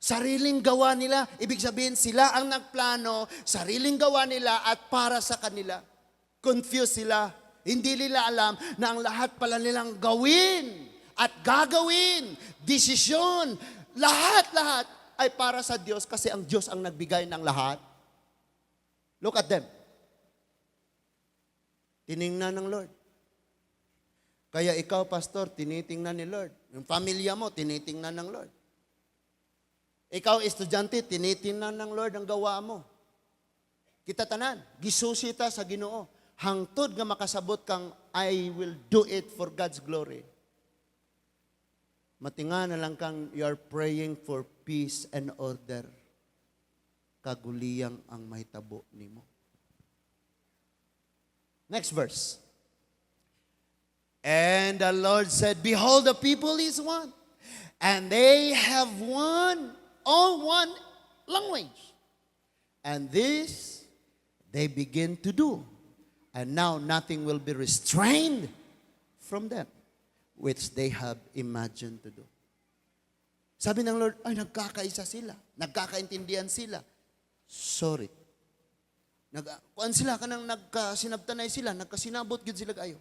Sariling gawa nila. Ibig sabihin, sila ang nagplano, sariling gawa nila at para sa kanila. Confused sila. Hindi nila alam na ang lahat pala nilang gawin at gagawin, desisyon, lahat-lahat ay para sa Diyos kasi ang Diyos ang nagbigay ng lahat. Look at them. Tiningnan ng Lord. Kaya ikaw, pastor, tinitingnan ni Lord. Yung pamilya mo, tinitingnan ng Lord. Ikaw, estudyante, tinitingnan ng Lord ang gawa mo. Kita tanan, gisusi ta sa Ginoo. Hangtod nga makasabot kang, I will do it for God's glory. Matinga na lang kang you are praying for peace and order. Kaguliyang ang mahitabo nimo. Next verse. And the Lord said, behold, the people is one, and they have one, all one language. And this they begin to do. And now nothing will be restrained from them, which they have imagined to do. Sabi ng Lord, ay, nagkakaisa sila. Nagkakaintindihan sila. Sorry. Kuan sila, kanang nagkasinabtanay sila, nagkasinabot gyud sila kayo.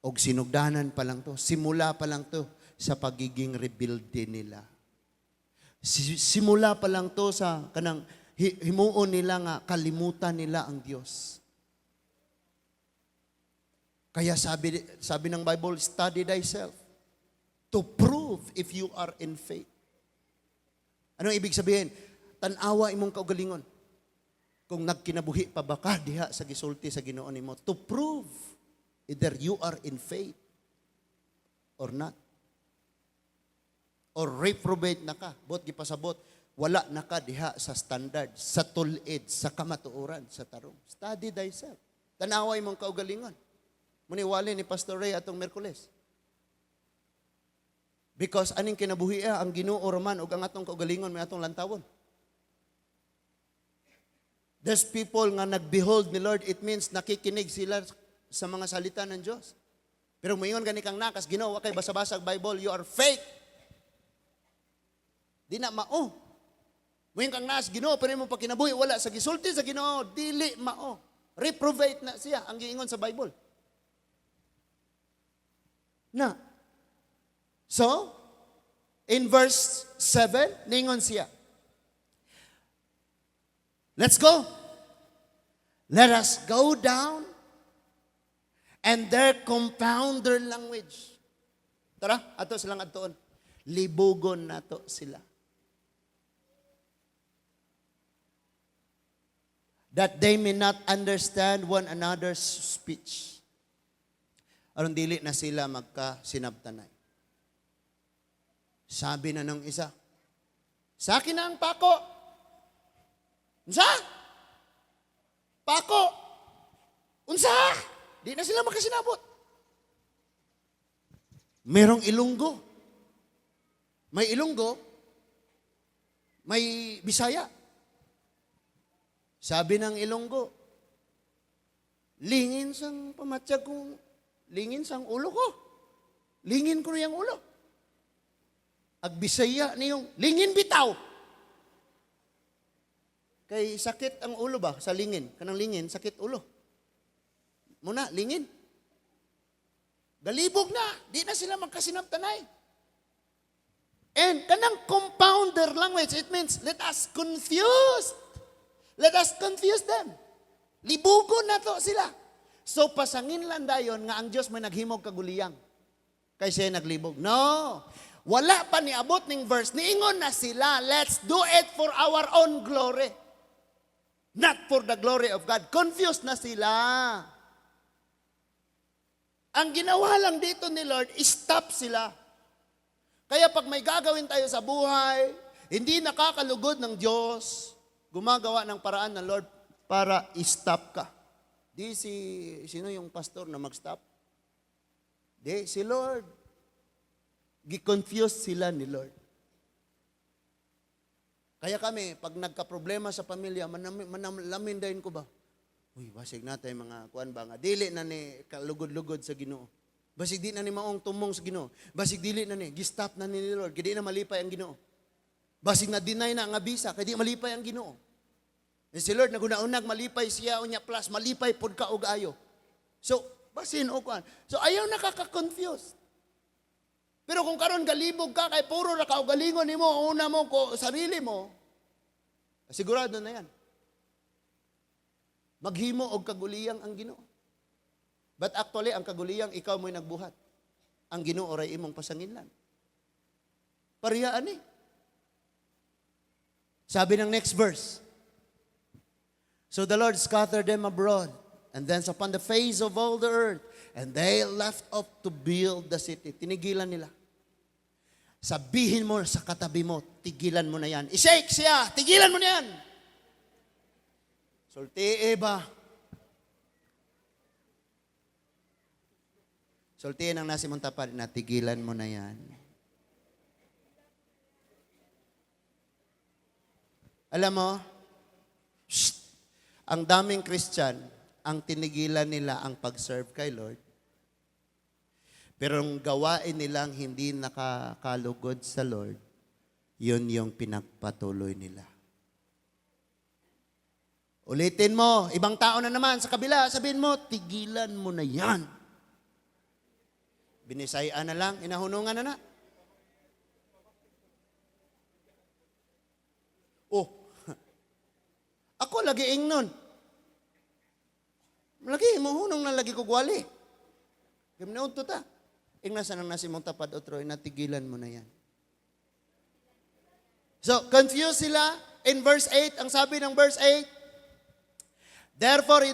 Og sinugdanan pa lang to, simula pa lang to sa pagiging rebelde nila. Simula pa lang to sa kanang himuon nila nga kalimutan nila ang Dios. Kaya sabi ng Bible, study thyself. To prove if you are in faith. Anong ibig sabihin? Tan-awa imong kaugalingon. Kung nagkinabuhi pa ba ka diha sa gisulti sa Ginoo nimo, to prove either you are in faith or not. Or reprobate na ka, bot gipasabot, wala na ka diha sa standard, sa tulid, sa kamatuoran, sa tarong. Study thyself. Tanawa imong kaugalingon. Muniwali ni Pastor Ray atong Merkules. Because aning kinabuhi ang Ginoo raman ug ang atong kaugalingon may atong lantawon. There's people nga nag-behold ni Lord, it means nakikinig sila sa mga salita ng Diyos. Pero moingon gani kang nakas, Ginoo, wa kay basa-basa Bible, you are fake. Di na mao. Moingon kang naas Ginoo, pero imong pagkinabuhi wala sa gisulti sa Ginoo, dili mao. Reprobate na siya ang giingon sa Bible. Na. So, in verse 7, ningon siya, "Let's go. Let us go down and there confound their language." Tara, ato silang adtuon. Libugon nato sila. "That they may not understand one another's speech." Aron dili na sila magkasinabtanay. Sabi na ng isa, "Sa akin na ang pako." Unsa? Pako. Unsa? Di na sila makasinabot. Merong Ilonggo. May Ilonggo, may Bisaya. Sabi ng Ilonggo, "Lingin sang pamatyag kong, lingin sang ulo ko. Lingin ko yung ulo." Ag Bisaya niyong, "Lingin bitaw. Kay sakit ang ulo ba sa lingin? Kanang lingin, sakit ulo. Muna, lingin." Galibog na. Di na sila magkasinabtanay. And kanang confound their language, it means let us confuse. Let us confuse them. Libugon na to sila. So pasangin lang dayon nga ang Diyos may naghimog kaguliyang. Kay siya naglibog. No. Wala pa niabot ning verse. Niingon na sila, "Let's do it for our own glory. Not for the glory of God." Confused na sila. Ang ginawa lang dito ni Lord, stop sila. Kaya pag may gagawin tayo sa buhay, hindi nakakalugod ng Diyos, gumagawa ng paraan ng Lord para i-stop ka. Di si, sino yung pastor na mag-stop? Di, si Lord. Gi-confuse sila ni Lord. Kaya kami, pag nagka-problema sa pamilya, manalamin din ko ba? Uy, basig natin mga kuan ba nga dili na ni kalugod-lugod sa Ginoo. Basig di na ni maong tumong sa Ginoo. Basig dili na ni gi-stop na ni Lord, kay di na malipay ang Ginoo. Basig na deny na nga visa, kay di malipay ang Ginoo. Eh, si Lord naguna-unag malipay siya unya plus malipay pod ka og ayo. So, basin o kuan. So ayaw nakaka-confuse. Pero kung karon galibog ka kay puro ra kaugalingon nimo, una mo ko sarili mo, sigurado na yan. Maghimo og kaguliyang ang Ginoo. But actually, ang kaguliyang ikaw mo'y nagbuhat. Ang Ginoo ray imong pasanginlan. Parehaan eh. Sabi ng next verse, "So the Lord scattered them abroad, and thence upon the face of all the earth, and they left off to build the city." Tinigilan nila. Sabihin mo sa katabi mo, "Tigilan mo na yan." I-shake siya, "Tigilan mo na yan." Sulti ba? Sultiin ang nasi mong tapad na tigilan mo na yan. Alam mo, shh, ang daming Christian, ang tinigilan nila ang pag-serve kay Lord. Pero ang gawain nilang hindi nakakalugod sa Lord, yun yung pinagpatuloy nila. Ulitin mo, ibang tao na naman sa kabila, sabihin mo, "Tigilan mo na yan." Binisayaan na lang, inahunungan na na. Oh, ako lagi ingnon. Lagi, muhunong na lagi ko gwali. Gimnaon to ta. Ingna sa nang nasa imong tapad otro, natigilan mo na yan. So, confused sila. In verse 8, ang sabi ng verse 8, Therefore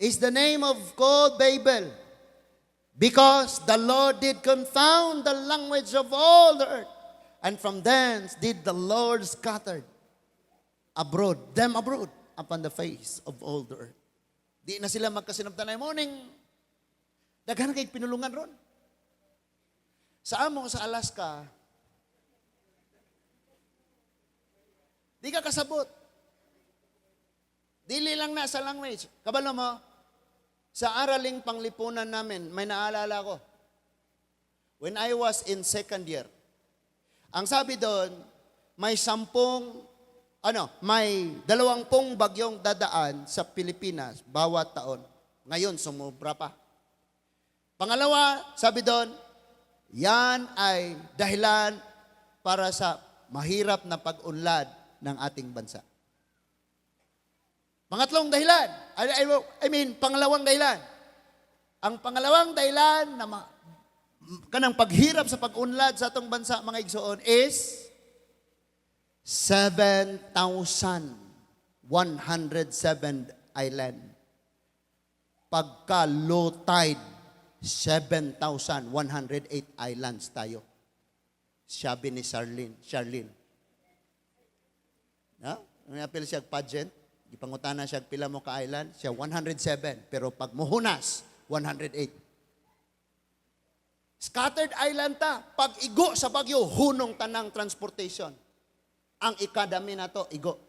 is the name of God Babel, because the Lord did confound the language of all the earth, and from thence did the Lord scatter abroad, them abroad, upon the face of all the earth. Di na sila magkasinabtanay morning. Daghan kay pinulungan ron. Sa amo sa Alaska, di ka kasabot. Dili lang na sa language. Kabalo mo, sa araling panglipunan namin, may naalala ko. When I was in second year, ang sabi doon, may 10, ano, may 20 bagyong dadaan sa Pilipinas bawat taon. Ngayon, sumobra pa. Pangalawa, sabi doon, yan ay dahilan para sa mahirap na pag-unlad ng ating bansa. Pangatlong dahilan, I mean, pangalawang dahilan. Ang pangalawang dahilan na kanang paghirap sa pag-unlad sa atong bansa, mga igsoon, is 7,107 island. Pagka low tide, 7,108 islands tayo. Sabi ni Charlene. Charlene. No? Nung apil siya pageant, gipangutana siya pila mo ka island, siya 107, pero pag muhunas, 108. Scattered island ta, pag igo sa bagyo, hunong tanang transportation. Ang ikadami na to, igo.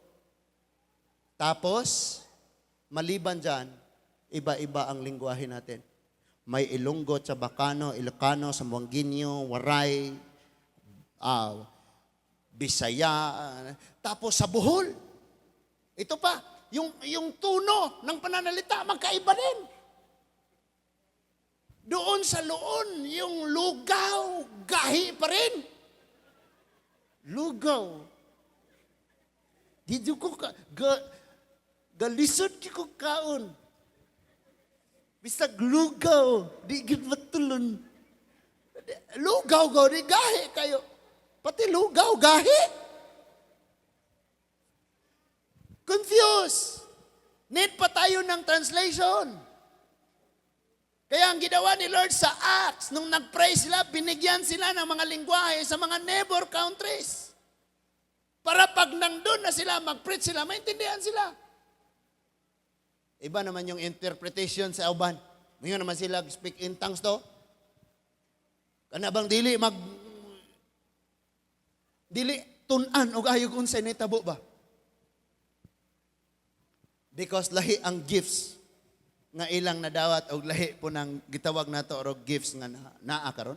Tapos, maliban dyan, iba-iba ang lingwahe natin. May Ilonggo, Chabacano, Ilocano, Zamboangueño, Waray, Bisaya, tapos sa Bohol. Ito pa, yung tono ng pananalita, magkaiba din. Doon sa Loon, yung lugaw, gahi pa rin. Lugaw. Di ko ka, galisod ko kaon. Bisag lugaw, di gid matulon. Lugaw gaw, di gahi kayo. Pati lugaw, gahi. Confused. Need pa tayo ng translation. Kaya ang ginawa ni Lord sa Acts, nung nag-pray sila, binigyan sila ng mga lingwahe sa mga neighbor countries. Para pag nandun na sila, mag-preach sila, maintindihan sila. Iba naman yung interpretation sa uban. Ngayon naman sila speak in tongues to. Kana bang dili mag dili tun-an og ayo kung unsay nitabo ba? Because lahi ang gifts nga ilang nadawat og lahi po ng gitawag nato og gifts nga naa karon.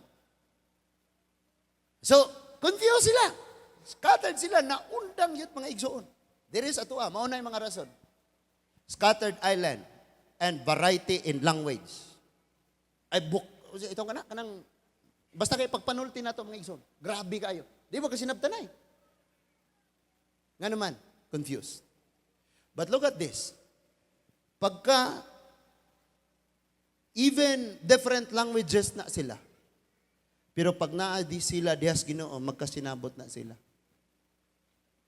So, confused sila. Scattered sila, naundang yun mga igsoon. There is atua, mao na yung mga rason. Scattered island and variety in language. Ay, book, ito ka na, kanang, basta kay pagpanulti na to mga igsoon. Grabe kayo. Di ba kasi nabtanay? Nga naman, confused. But look at this. Pagka, even different languages na sila, pero pag naa di sila dihas Ginoo, magkasinabot na sila.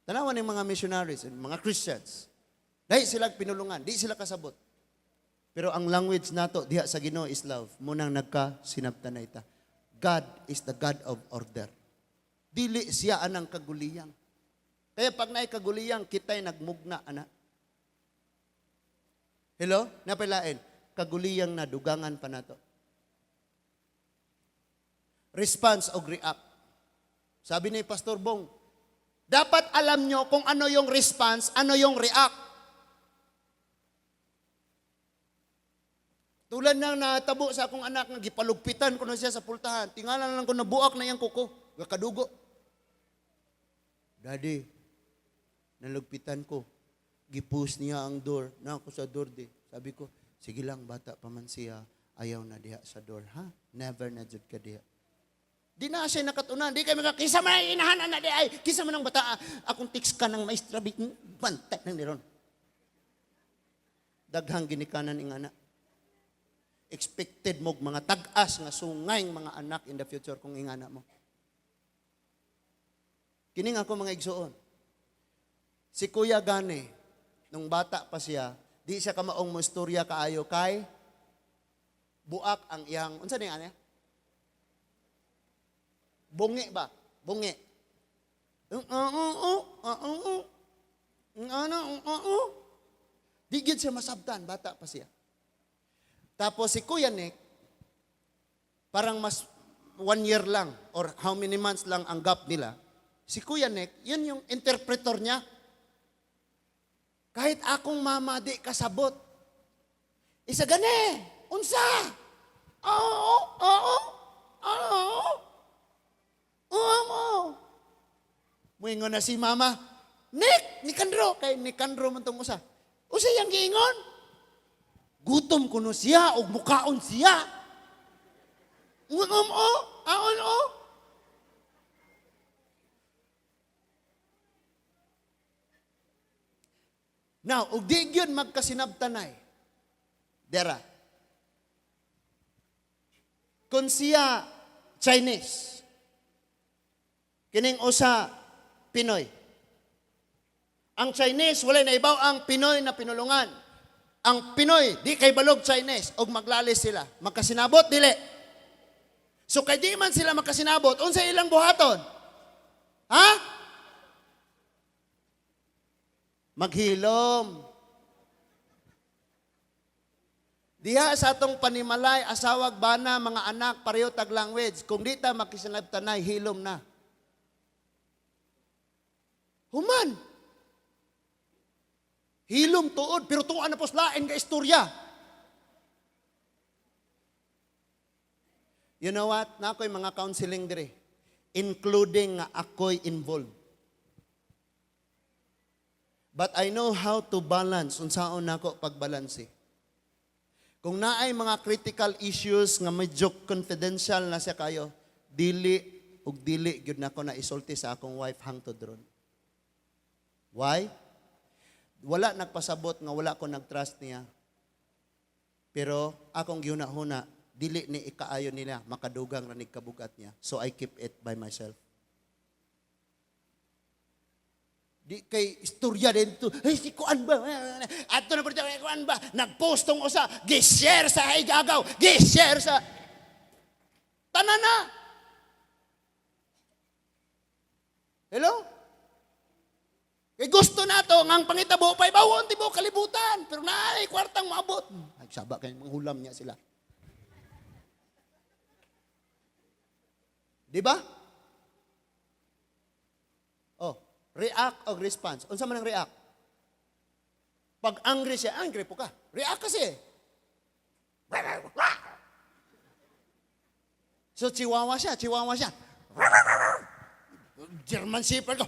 Tanawan ng mga missionaries, and mga Christians. Dahil sila pinulungan, di sila kasabot. Pero ang language nato diha sa Ginoo is love. Munang nagkasinabtanay ta. God is the God of order. Dili siya anang kaguliyang. Kaya pag naay kaguliyang, kita'y nagmugna, ana. Hello? Napilain. Kaguliyang na dugangan pa nato. Response o react. Sabi ni Pastor Bong, dapat alam nyo kung ano yung response, ano yung react. Tulad ng natabo sa akong anak nga gipalugpitan ko na siya sa pultahan. Tingala lang ko nabuak na iyang kuko. Gakadugo. Daddy, nalugpitan ko. Gipus niya ang door. Na ako sa door di. Sabi ko, sige lang, bata pa man siya. Ayaw na diha sa door, ha? Never na jud ka diha. Di na siya nakatunan. Di kayo mga, kisa man ay inahanan na di ay. Kisa man ang bata. Akong text ka ng maestra, bantay ng niron. Daghang ginikanan ingana. Expected mo mga tag-as nga sungay mga anak in the future kung ingana mo. Kining ako, mga igsuon. Si Kuya Gani, nung bata pa siya, di siya kamaong mo istorya kaayo kay buak ang iyang, unsa ni ano? Bungi ba? Bungi. Ano, Di gyud siya masabtan, bata pa siya. Tapos si Kuya Nick, parang mas one year lang or how many months lang ang gap nila. Si Kuya Nick, yun yung interpreter niya. Kahit akong mama di kasabot. Isa gani, unsa? Oo. Oo. Muingon na si mama, "Nick, Nicandro," kay Nicandro man tong usa. "Usa yang giingon? Gutom kuno siya og mukaon siya. Um o, aon o." Now, ug di gyud magkasinabtanay. Dera. Kung siya Chinese, kining usa Pinoy. Ang Chinese, walay naibaw ang Pinoy na pinulungan. Ang Pinoy, di kay balog Chinese, og maglalis sila. Magkasinabot, dili. So kay di man sila magkasinabot, unsa ilang buhaton? Ha? Maghilom. Diha sa atong panimalay, asawag bana, mga anak, pareho tag language. Kung di ta makisinabtanay, hilom na. Human. Hilom tuod, pero tuan na pos lain ka istorya. You know what? Na ako'y mga counseling dire. Including nga ako'y involved. But I know how to balance unsaon nako pagbalanse. Kung naay mga critical issues nga medyo confidential na siya kayo, dili ug dili gyud nako na isulti sa akong wife hangtod ron. Why? Wala nagpasabot nga wala ko nag-trust niya. Pero akong gihuna-huna, dili ni ikaayo nila, makadugang ra nig kabugat niya. So I keep it by myself. Di kay istorya din to. "Ay, si kuan ba? Ato na ba kuan ba?" Nagpost tong usa, gi-share sa igagaw, gi-share sa tanan na. Hello? Kay gusto nato nga ang pangitabo pa ibawon tibuok kalibutan, pero naay kwartang maabot. Ay, saba kay mga hulam niya sila. Di ba? Oh, react o response. Unsa man ang react? Pag angry siya, angry po ka. React kasi. So chihuahua siya, chihuahua siya. German Shepherd ka.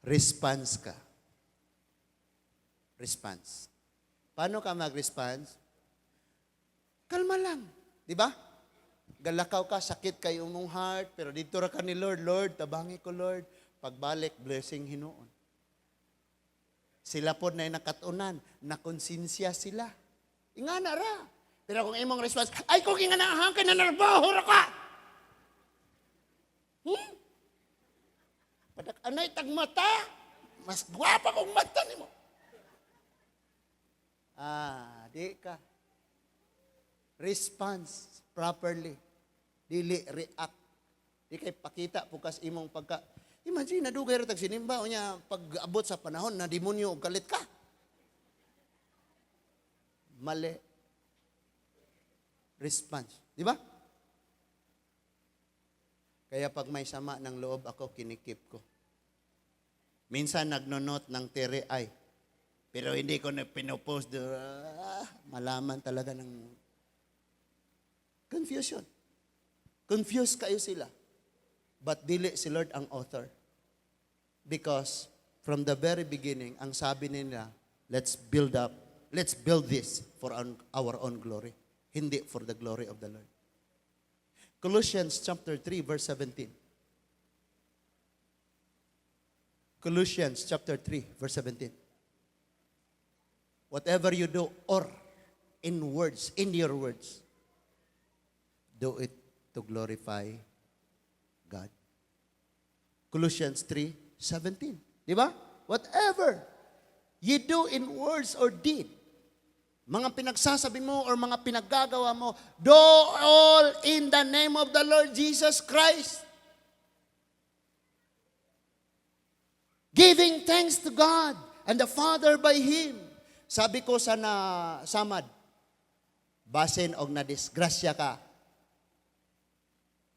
Response ka. Response. Paano ka mag-response? Kalma lang. Di ba? Galakaw ka, sakit kay umong heart, pero dito ra ka ni Lord, "Lord, tabangi ko, Lord." Pagbalik, blessing hinuon. Sila po na nakatunan, nakonsensya sila. Ingana ra. Pero kung imong response, "Ay kung ingana kay nanarbaho ra ka." "Padak anay tag mata, mas gwapa kong mata nimo." Ah, di ka. Response properly. Dili react. Di kay pakita pukas imong pagka. Imagine, nadugay ra tag sinimba unya pag abot sa panahon na demonyo og kalit ka. Mali. Response. Di ba? Kaya pag may sama ng loob ako, kinikip ko. Minsan nagnonot ng tere ay. Pero hindi ko na pinopost. Ah, malaman talaga ng confusion. Confused kayo sila. But dili si Lord ang author. Because from the very beginning, ang sabi nila, "Let's build up, let's build this for our own glory." Hindi for the glory of the Lord. Colossians chapter 3, verse 17. Colossians chapter 3, verse 17. Whatever you do or in words, in your words, do it to glorify God. Colossians 3:17. Di ba? Whatever you do in words or deed, mga pinagsasabi mo or mga pinaggagawa mo, do all in the name of the Lord Jesus Christ, giving thanks to God and the Father by Him. Sabi ko sa na samad, basin og na disgrasya ka,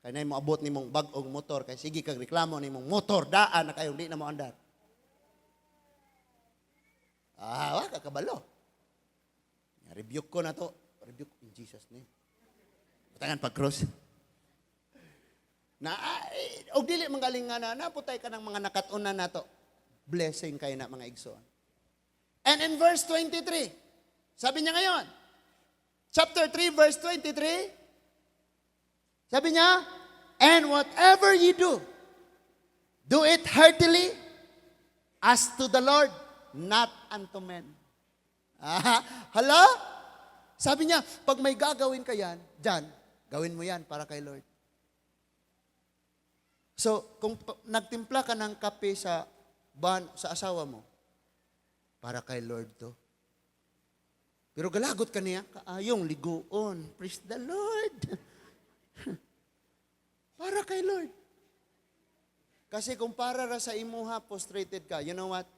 kay nay moabot nimong bag-ong motor, kay sige kag reklamo nimong motor, daan na kayong di na mo andar. Ah, wa ka kabalo. Rebuke ko na to. Rebuke in Jesus' name. Butangan pag-cross. Na ay, og dili manggaling nga na naputay ka ng mga nakat-unan nato. Blessing kay na, mga igsoon. And in verse 23, sabi niya ngayon, chapter 3 verse 23, sabi niya, "And whatever you do, do it heartily as to the Lord, not unto men." Ah, hala? Sabi niya, pag may gagawin ka yan, dyan, gawin mo yan para kay Lord. So, kung nagtimpla ka ng kape sa ban, sa asawa mo, para kay Lord to. Pero galagot ka niya, kaayong liguon. Praise the Lord. Para kay Lord. Kasi kung para ra sa imuha, frustrated ka. You know what?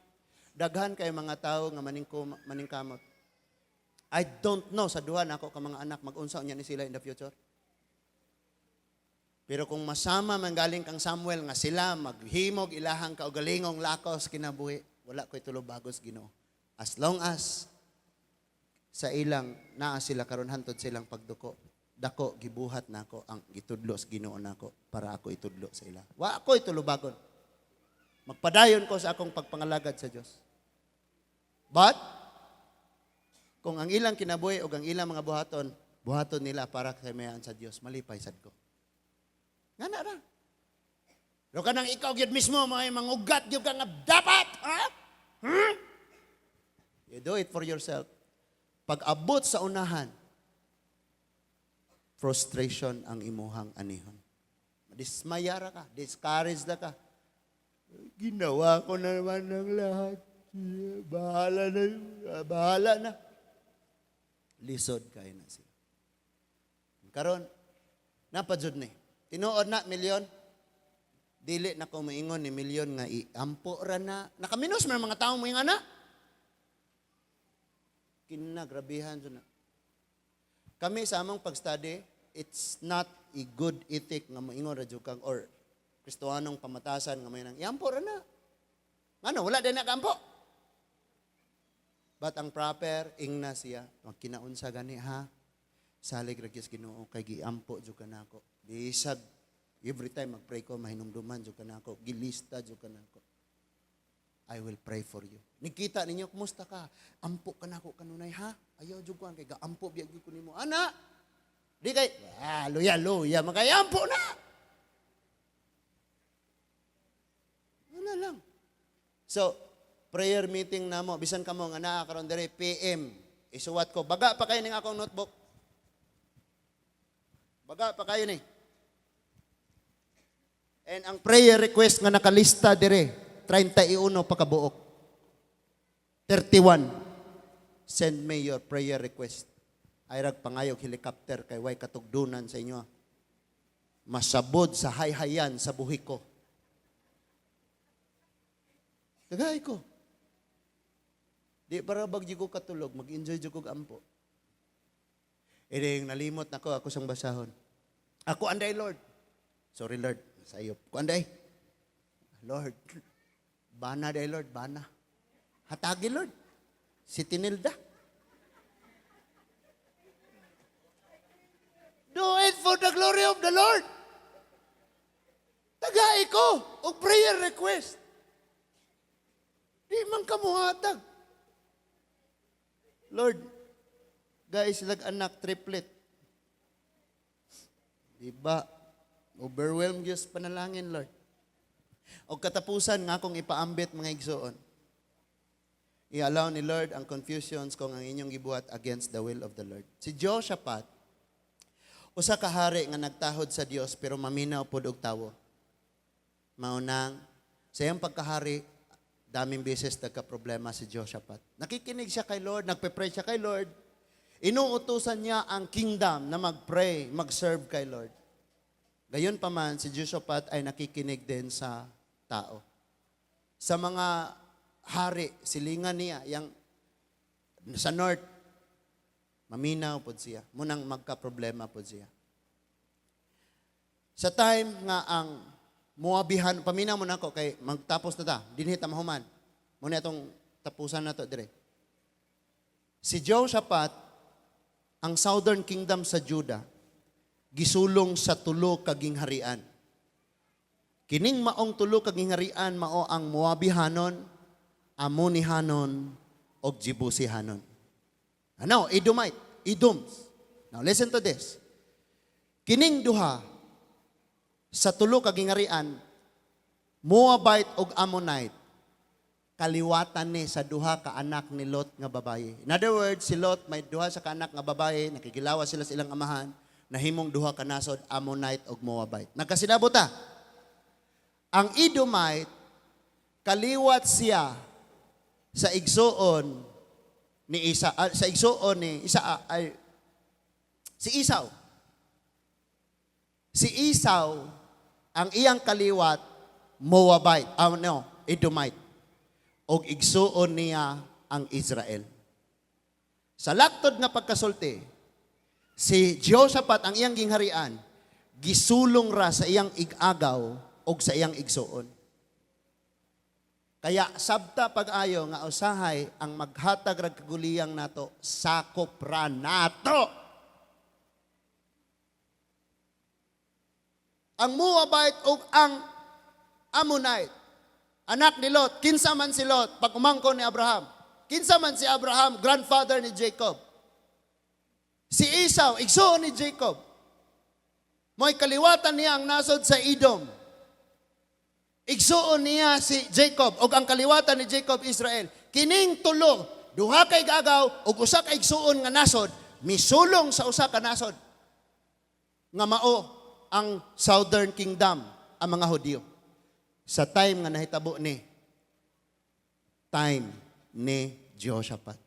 Daghan kay mga tao nga maningkamot. I don't know sa duha nako ka mga anak mag-unsa unya ni sila in the future. Pero kung masama man galing kang Samuel nga sila maghimog ilahang kaugalingong lakos kinabuhi, wala ko'y tulubagos Ginoo. As long as sa ilang naa sila karon hantod silang pagduko, dako gibuhat nako ang gitudlo sa Ginoo nako para ako itudlo sa ila. Wa ako tulubagon. Magpadayon ko sa akong pagpangalagad sa Dios. But kung ang ilang kinabuhi o ang ilang mga buhaton, buhaton nila para kay mayan sa Dios, malipay sad ko. Nga na ra. Pero kanang ikaw gyud mismo may mangugat gyud ka nga dapat, ha? Hmm? You do it for yourself. Pag abot sa unahan, frustration ang imuhang anihon. Dismayara ka, discouraged na ka. Ginawa ko na naman ng lahat. Bahala na, bahala na. Lisod kayo na sila. Karon, napajud ni. Tinuod na, milyon. Dili na ko moingon ni milyon nga iampo ra na. Nakaminos man mga tao mo na. Kinagrabihan jud na. Kami sa among pag-study, it's not a good ethic nga moingon ra jud kang or Kristohanong pamatasan nga may nang iampo ra na. Ngano wala din na kaampo. But ang proper ingna siya, magkinaunsa gani ha. Salig ra gyud sa Ginoo kay giampo jud ka nako. Bisag every time magpray ko mahinumduman jud ka nako, gilista jud ka nako. I will pray for you. Nikita ninyo, kumusta ka? Ampo ka nako kanunay ha? Ayaw jud ko kay gaampo biya gyud ko nimo. Ana. Di kay ah, luya luya makayampo na. Ano lang. So, prayer meeting namo bisan kamo nga naa karon diri PM. Isuwat ko. Baga pa kayo ning akong notebook. Baga pa kayo ni. And ang prayer request nga nakalista dire, 31 pa kabuok. 31. Send me your prayer request. Ay rag pangayog helicopter kay way katugdunan sa inyo. Masabod sa hayhayan sa buhi ko. Tagay ko. Di para bagyo ko katulog, mag-enjoy jud kog ampo. Iring nalimot nako ako sang basahon. Ako anday, Lord. Sorry, Lord, sa iyo. Ko anday. Lord. Bana day, Lord, bana. Hatagi, Lord. Si Tinilda. Do it for the glory of the Lord. Tagay ko og prayer request. Di man ka muhatag. Lord, guys, lag anak, triplet. Di ba? Overwhelmed Diyos panalangin, Lord. O katapusan nga akong ipaambit, mga igsoon. I-allow ni Lord ang confusions kung ang inyong gibuhat against the will of the Lord. Si Jehoshaphat, usa ka hari nga nagtahod sa Dios pero maminaw pod og tawo. Mao nang sa iyang pagkahari, daming beses nagka-problema si Jehoshaphat. Nakikinig siya kay Lord, nagpe-pray siya kay Lord. Inuutusan niya ang kingdom na mag-pray, mag-serve kay Lord. Gayon pa man, si Jehoshaphat ay nakikinig din sa tao. Sa mga hari, silingan niya, yang sa north, maminaw pod siya. Mao nang magka-problema pod siya. Sa time nga ang Moabihan, paminaw mo nako kay magtapos na ta, dinhi ta mahuman. Mao na itong tapusan na to dire. Si Jehoshaphat, ang southern kingdom sa Judah, gisulong sa tulo ka gingharian. Kining maong tulo ka gingharian mao ang Moabihanon, Amonihanon, og Jebusihanon. Ano? Edomite, Edoms. Now listen to this. Kining duha sa tulo ka gingharian, Moabite ug Ammonite, kaliwatan ni sa duha ka anak ni Lot nga babaye. In other words, si Lot may duha sa ka anak nga babaye, nakigilawa sila sa ilang amahan, nahimong duha ka nasod, Ammonite ug Moabite. Nagkasinabot ta. Ang Edomite, kaliwat siya sa igsuon ni Isa, sa igsuon ni Isa ay si Esau. Si Esau, ang iyang kaliwat, Moabite, no, Edomite. Og igsuon niya ang Israel. Sa laktod nga pagkasulti, si Jehoshaphat, ang iyang gingharian, gisulong ra sa iyang igagaw og sa iyang igsuon. Kaya sabta pag-ayo nga usahay ang maghatag rag kaguliyang nato, sakop ra nato. Ang Moabite ug ang Ammonite, anak ni Lot, kinsa man si Lot, pag umangkon ni Abraham. Kinsa man si Abraham, grandfather ni Jacob. Si Esau, igsuon ni Jacob. Mo'y kaliwatan niya ang nasod sa Edom. Igsuon niya si Jacob ug ang kaliwatan ni Jacob, Israel. Kining tulo, duha ka igagaw ug usa ka igsuon nga nasod, misulong sa usa ka nasod nga mao ang Southern Kingdom, ang mga Hudyo. Sa time nga nahitabo ni time ni Jehoshaphat.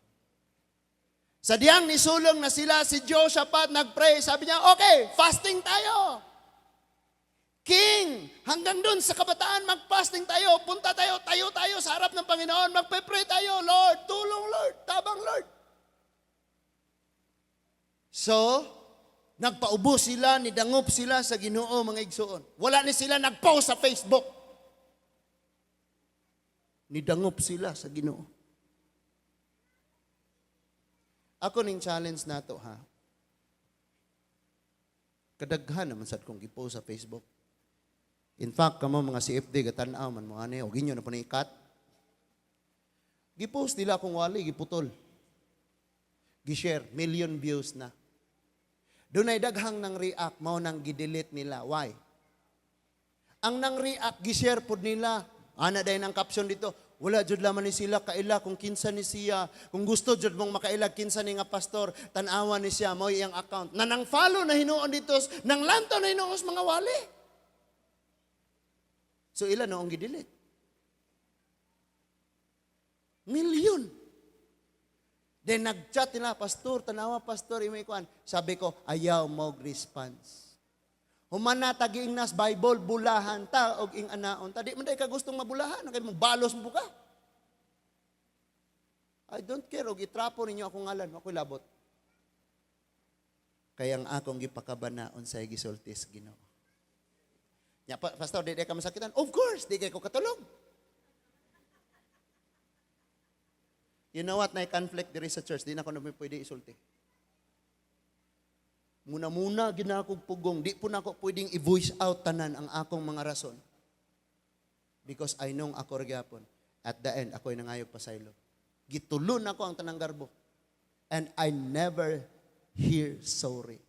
Sa diyang nisulong na sila, si Jehoshaphat nagpray. Sabi niya, "Okay, fasting tayo. King, hanggang dun sa kabataan, mag-fasting tayo. Punta tayo, tayo tayo sa harap ng Panginoon. Magpe-pray tayo. Lord, tulong Lord, tabang Lord." So, nagpaubo sila, nidangop sila sa Ginoo, mga igsuon. Wala ni sila nag-post sa Facebook. Nidangop sila sa Ginoo. Ako ning challenge nato ha. Kadaghan naman sad kong gipost sa Facebook. In fact, kamo mga CFD gatan-aw man mo ani og inyo na po ni ikat. Gipost nila akong wali, giputol. Gi-share, million views na. Dunay daghang nang react, mao nang gidelete nila. Why? Ang nang react, gi-share pod nila. Ana dayon ang caption dito. Wala jud laman ni sila kaila kung kinsa ni siya. Kung gusto jud mong makaila kinsa ni nga pastor, tan-awan ni siya, mao iyang account. Na nang follow na hinuon dito, nang lantaw na hinuon sa mga wali. So ila noong gidelete. Million. Then nag-chat nila, "Pastor, tanawa pastor, imoy kuan." Sabi ko, "Ayaw mo response." Humana tagiing nas Bible, bulahan ta og ing anaon ta. Di man day ka gustong mabulahan, kay mo balos mo ka. I don't care og itrapo ninyo akong ngalan, ako'y labot. Kaya ang akong gipakabana unsay gisulti sa Ginoo. Nya pa, "Pastor, di ka masakitan?" Of course, di kay ko katulog. You know what, na conflict diri sa church, di na ko na pwede isulti. Muna-muna ginakog pugong, di po na ako pwedeng i-voice out tanan ang akong mga rason. Because I know ako ra gyapon. At the end, ako'y nangayog pasaylo. Gitulon ako ang tanang garbo. And I never hear sorry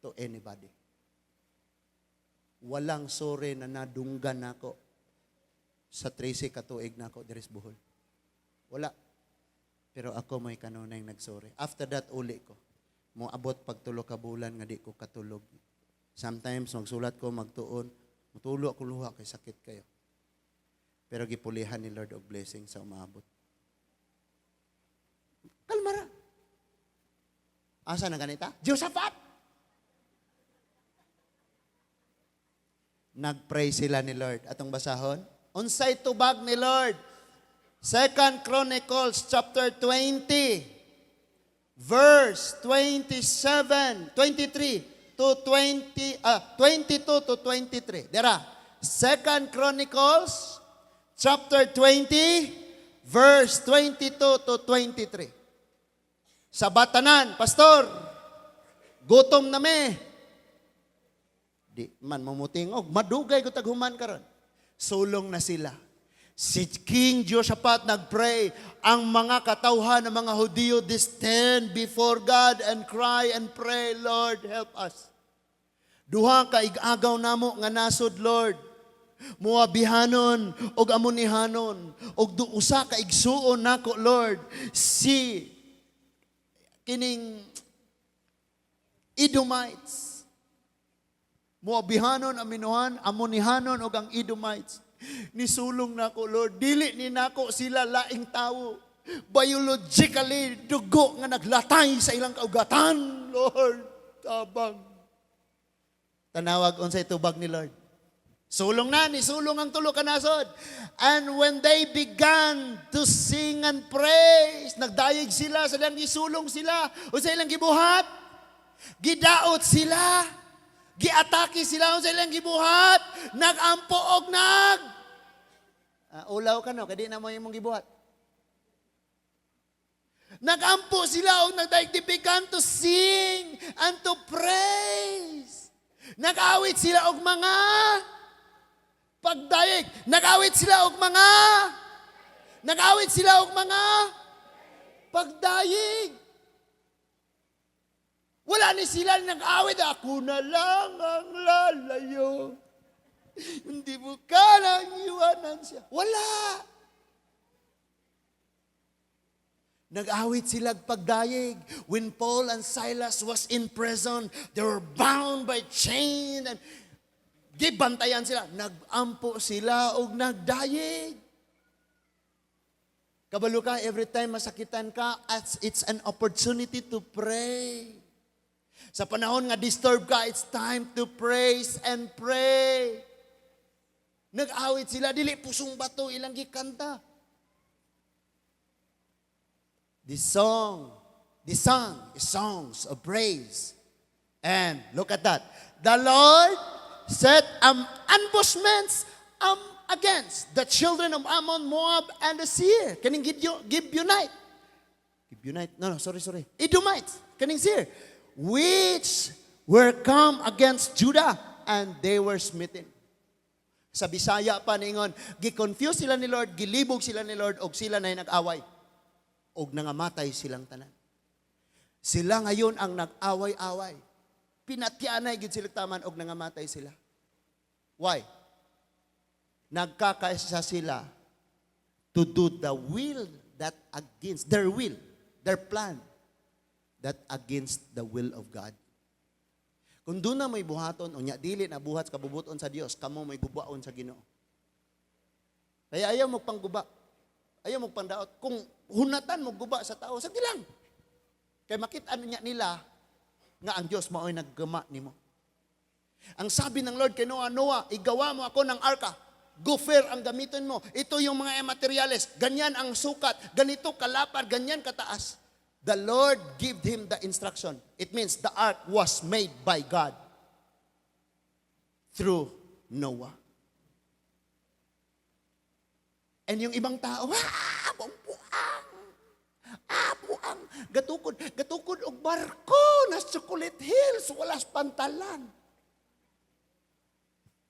to anybody. Walang sorry na nadunggan nako sa 13 katuig nako diri sa Bohol. Wala. Pero ako may kanunay nagsorry. After that, uli ko. Moabot pag 3 ka bulan nga di ko katulog. Sometimes magsulat ko, magtuon, mutulo ako luha kay sakit kayo. Pero gipulihan ni Lord og blessing sa umaabot. Kalma ra. Asa na ganita? Josaphat! Nagpray sila ni Lord. Atong basahon. Unsay tubag ni Lord? Second Chronicles chapter 20 verse 27, 23 to 20, 22 to 23. Dira. Second Chronicles chapter 20 verse 22 to 23. Sa batanan, "Pastor, gutom na me." Di man mamutingog, madugay ko taghuman karon. Sulong na sila. Si King Jehoshaphat nagpray, ang mga katawhan ng mga Hudiyo, they stand before God and cry and pray, "Lord, help us. Duha ka ig-agaw namo nga nasod, Lord. Moabihanon og Amonihanon og du usa ka igsuon nako, Lord, si kining Edomites. Moabihanon, Aminuhan, Amonihanon og ang Edomites. Nisulong nako, Lord, dili ni nako sila laing tawo. Biologically, dugo nga naglatay sa ilang kaugatan, Lord, tabang." Tanawag unsay tubag ni Lord. Sulong na, ni sulong ang tulo ka nasod. And when they began to sing and praise, nagdayeg sila, sa ilang gisulong sila, unsa ilang gibuhat? Gidaot sila. Giatake sila, unsa ilang gibuhat? Nagampo og nag. Ulaw ka no, kay di na mo imong gibuhat. Nagampo sila og nagdayeg. They began to sing and to praise. Nag-awit sila og mga pagdayeg. Nag-awit sila og mga Nag-awit sila og mga pagdayeg. Wala ni sila nag-awit, "Ako na lang ang lalayo. Hindi mo ka nang iwanan siya." Wala. Nag-awit sila pagdayeg. When Paul and Silas was in prison, they were bound by chain and gibantayan sila. Nag-ampo sila og nagdayeg. Kabalo ka, every time masakitan ka, it's an opportunity to pray. Sa panahon nga disturb ka, it's time to praise and pray. Nag-awit sila, dili "Pusong Bato" ilang gikanta. The song is songs of praise. And look at that. The Lord set ambushments against the children of Ammon, Moab, and the Seir. Kaning Gibeonite. Gibeonite? No, sorry, sorry. Edomites. Kaning Seir. Which were come against Judah, and they were smitten. Sa Bisaya pa ningon, gi-confuse sila ni Lord, gilibog sila ni Lord, og sila na nag-away. Og nangamatay silang tanan. Sila ngayon ang nag-away-away. Pinatyanay gid sila taman og nangamatay sila. Why? Nagkakaisa sila to do the will that against their will, their plan that against the will of God. Kung doon na may buhaton, unya dili na buhat sa kabubuton sa Dios, kamo may gubaon sa Ginoo. Kaya ayaw mo pangguba. Ayaw mo pangdaot. Kung hunatan mo guba sa tao, sige lang. Kay makita niya nila nga ang Dios mao'y naggama nimo. Ang sabi ng Lord kay Noah, "Noah, igawa mo ako ng arka. Gopher ang gamitin mo. Ito yung mga materials. Ganyan ang sukat. Ganito kalapad, ganyan kataas." The Lord gave him the instruction. It means the ark was made by God through Noah. And yung ibang tao, "Ah, buang. Ah, buang. Gatukod, gatukod og barko na Chocolate Hills, wala pantalan."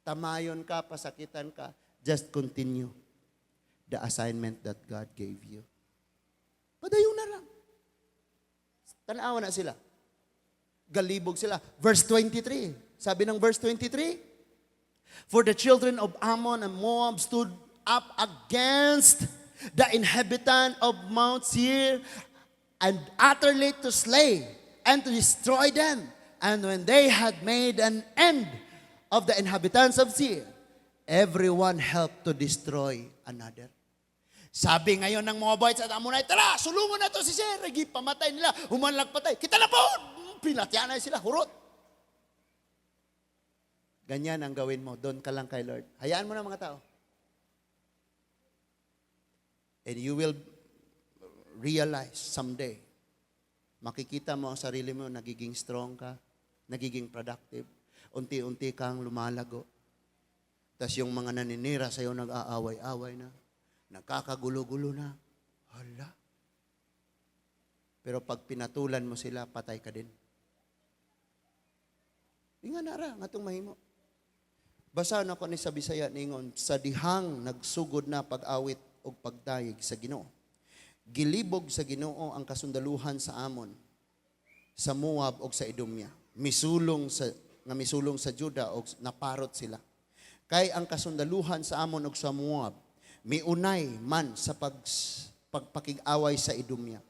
Tamayon ka, pasakitan ka, just continue the assignment that God gave you. Padayon na lang. Tanawa na sila. Galibog sila. Verse 23. Sabi ng verse 23, "For the children of Ammon and Moab stood up against the inhabitant of Mount Seir, and utterly to slay and to destroy them. And when they had made an end of the inhabitants of Seir, everyone helped to destroy another. Sabi ngayon ng Moabites at Ammonite, "Tara, sulungon na to si Seir." Pamatay nila, humanlag patay. Kita na po! Pinatyan na sila, hurot. Ganyan ang gawin mo. Doon ka lang kay Lord. Hayaan mo na mga tao. And you will realize someday, makikita mo ang sarili mo, nagiging strong ka, nagiging productive, unti-unti kang lumalago. Tapos yung mga naninira sa'yo, nag-aaway-away na, nagkakagulo-gulo na. Hala. Pero pag pinatulan mo sila, patay ka din. Inga na ra, nga itong mahimo. Basa na ko ni sa Bisaya, ningon, sa dihang nagsugod na pag-awit og pagdayeg sa Ginoo. Gilibog sa Ginoo ang kasundaluhan sa Amon, sa Moab og sa Idumea. Misulong sa nga misulong sa Juda og naparot sila. Kay ang kasundaluhan sa Amon og sa Moab miunay man sa pagpakig-away sa Idumea.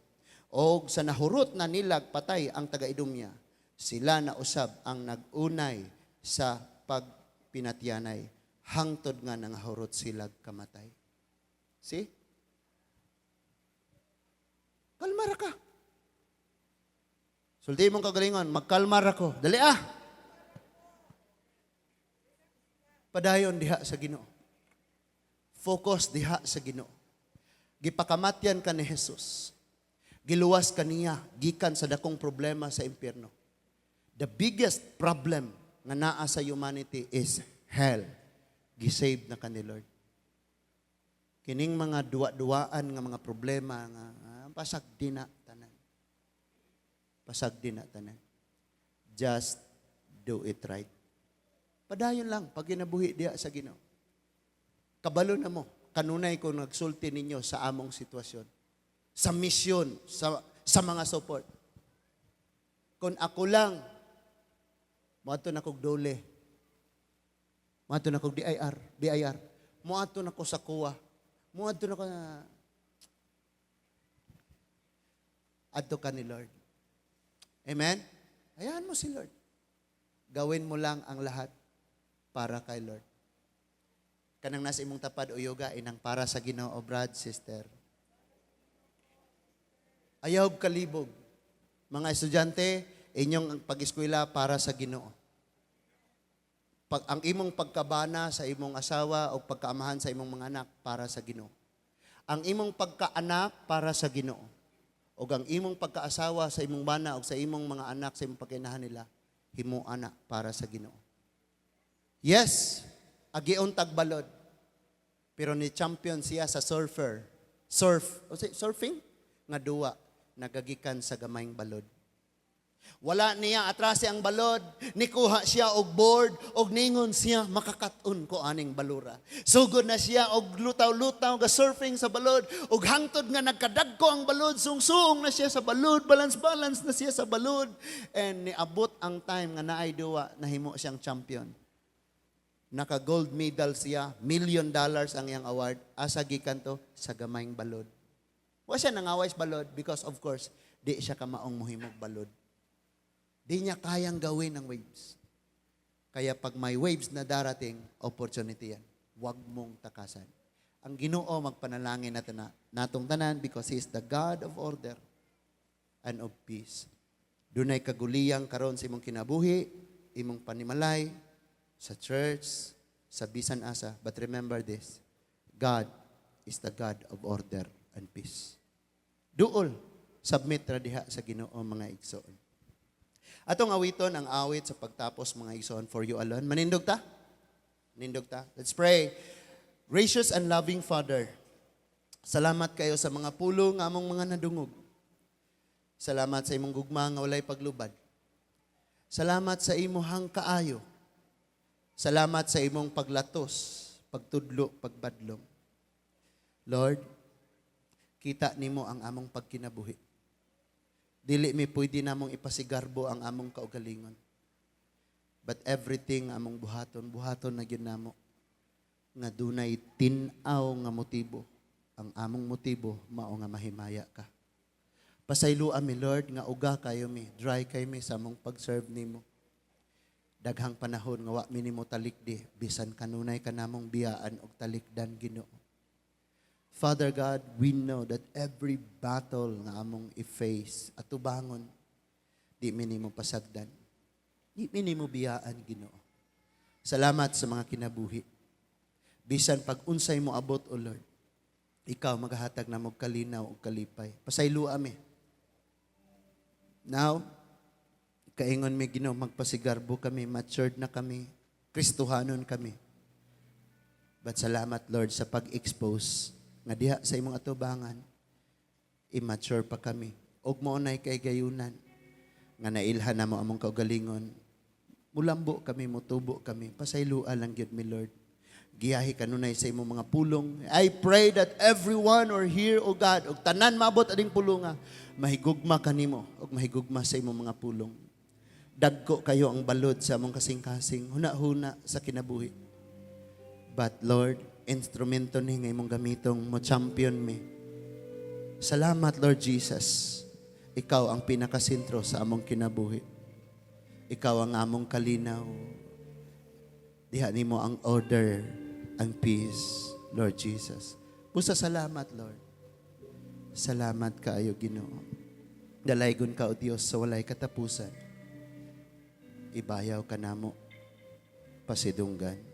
Og sa nahurot na nilag patay ang taga-Idumea, sila na usab ang nag-unay sa pagpinatyanay hangtod nga nangahurot sila kamatay. See? Kalmara ka. Sulti mong kagalingon, "Magkalmar ako." Dali ah! Padayon diha sa Ginoo. Focus diha sa Ginoo. Gipakamatyan ka ni Jesus. Giluwas ka niya gikan sa dakong problema sa impyerno. The biggest problem nga naa sa humanity is hell. Gisave na ka ni Lord. Kining mga duwa-duwaan nga mga problema nga pasag di na tanan. Pasag di na tanan. Just do it right. Padayon lang pag ginabuhi diha sa Ginoo. Kabalo na mo kanunay ko nagsulti ninyo sa among sitwasyon. Sa misyon, sa mga support. Kung ako lang, moadto na kog DOLE. Moadto na kog DIR, BIR. Moadto na ko sa COA. Moadto na ko na. Adto ka ni Lord. Amen? Hayaan mo si Lord. Gawin mo lang ang lahat para kay Lord. Kanang nasa imong tapad o yoga, inang para sa Ginoo, brad, sister. Ayaw kalibog. Mga estudyante, inyong pag-eskwela para sa Ginoo. Pag ang imong pagkabana sa imong asawa o pagkaamahan sa imong mga anak, para sa Ginoo. Ang imong pagkaanak, para sa Ginoo. O ang imong pagkaasawa sa imong bana o sa imong mga anak, sa imong pagkinahan nila, himo anak para sa Ginoo. Yes, agion tagbalod. Pero ni champion siya sa surfer. Surf, o say, surfing nga duwa nagagikan sa gamayng balod. Wala niya atrase ang balod, nikuha siya og board, og ningon siya, "Makakat-on ko aning balura." Sugod na siya og lutaw-lutaw ga surfing sa balod, og hangtod nga nagkadagko ang balod, sungsuong na siya sa balod, balance-balance na siya sa balod. And niabot ang time nga naay duwa, nahimo siyang champion. Naka gold medal siya, $1 million ang iyang award. Asa gikan to? Sa gamayng balod. Wa siya nangaway sa balod because, of course, di siya kamaong muhimog balod. Di niya kayang gawin ang waves. Kaya pag may waves na darating, opportunity yan. Huwag mong takasan. Ang Ginoo magpanalangin nato na, natong tanan, because He is the God of order and of peace. Dunay kaguliyang karon sa imong kinabuhi, imong panimalay, sa church, sa bisan asa. But remember this, God is the God of order and peace. Duol, submit ra diha sa Ginoo, mga igsoon. Atong awiton ang awit sa pagtapos, mga igsoon, "For You Alone." Manindog ta? Manindog ta? Let's pray. Gracious and loving Father, salamat kayo sa mga pulong nga among mga nadungog. Salamat sa imong gugma nga walay paglubad. Salamat sa imuhang kaayo. Salamat sa imong paglatos, pagtudlo, pagbadlong. Lord, kita nimo ang among pagkinabuhi. Dili mi pwede namong ipasigarbo ang among kaugalingon. But everything among buhaton, buhaton na gyud namo nga dunay tin-aw nga motibo Ang among motibo mao nga mahimaya ka. Pasayloa mi, Lord, nga uga kayo mi, dry kayo mi sa among pag-serve nimo. Daghang panahon nga wa mi nimo talikdi, bisan kanunay ka namong biyaan og talikdan, Ginoo. Father God, we know that every battle nga among i-face, atubangon, di mi nimo pasagdan. Di mi nimo biyaan, Ginoo. Salamat sa mga kinabuhi. Bisan pag unsay mo abot, O Lord, ikaw magahatag namo kalinaw ug kalipay. Pasayloa mi. Now, kaingon mi, Ginoo, magpasigarbo kami, matured na kami, Kristohanon kami. But salamat, Lord, sa pag-expose nga diha sa imong atubangan, immature pa kami. Og mao nay kaigayunan nga nailhan namo among kaugalingon. Mulambo kami, mutubo kami. Pasayloa lang gyud mi, Lord. Giyahi kanunay sa imong mga pulong. I pray that everyone or here, O God, og tanan maabot aning pulunga, mahigugma kanimo og mahigugma sa imong mga pulong. Dagko kayo ang balod sa among kasing-kasing, huna-huna sa kinabuhi. But Lord, instrumento ni nga imong gamitong mo champion mi. Salamat, Lord Jesus. Ikaw ang pinakasentro sa among kinabuhi. Ikaw ang among kalinaw. Diha nimo ang order, ang peace, Lord Jesus. Busa salamat, Lord. Salamat kaayo, Ginoo. Dalaygon ka, O Dios, sa walay katapusan. Ibayaw ka namo pasidunggan.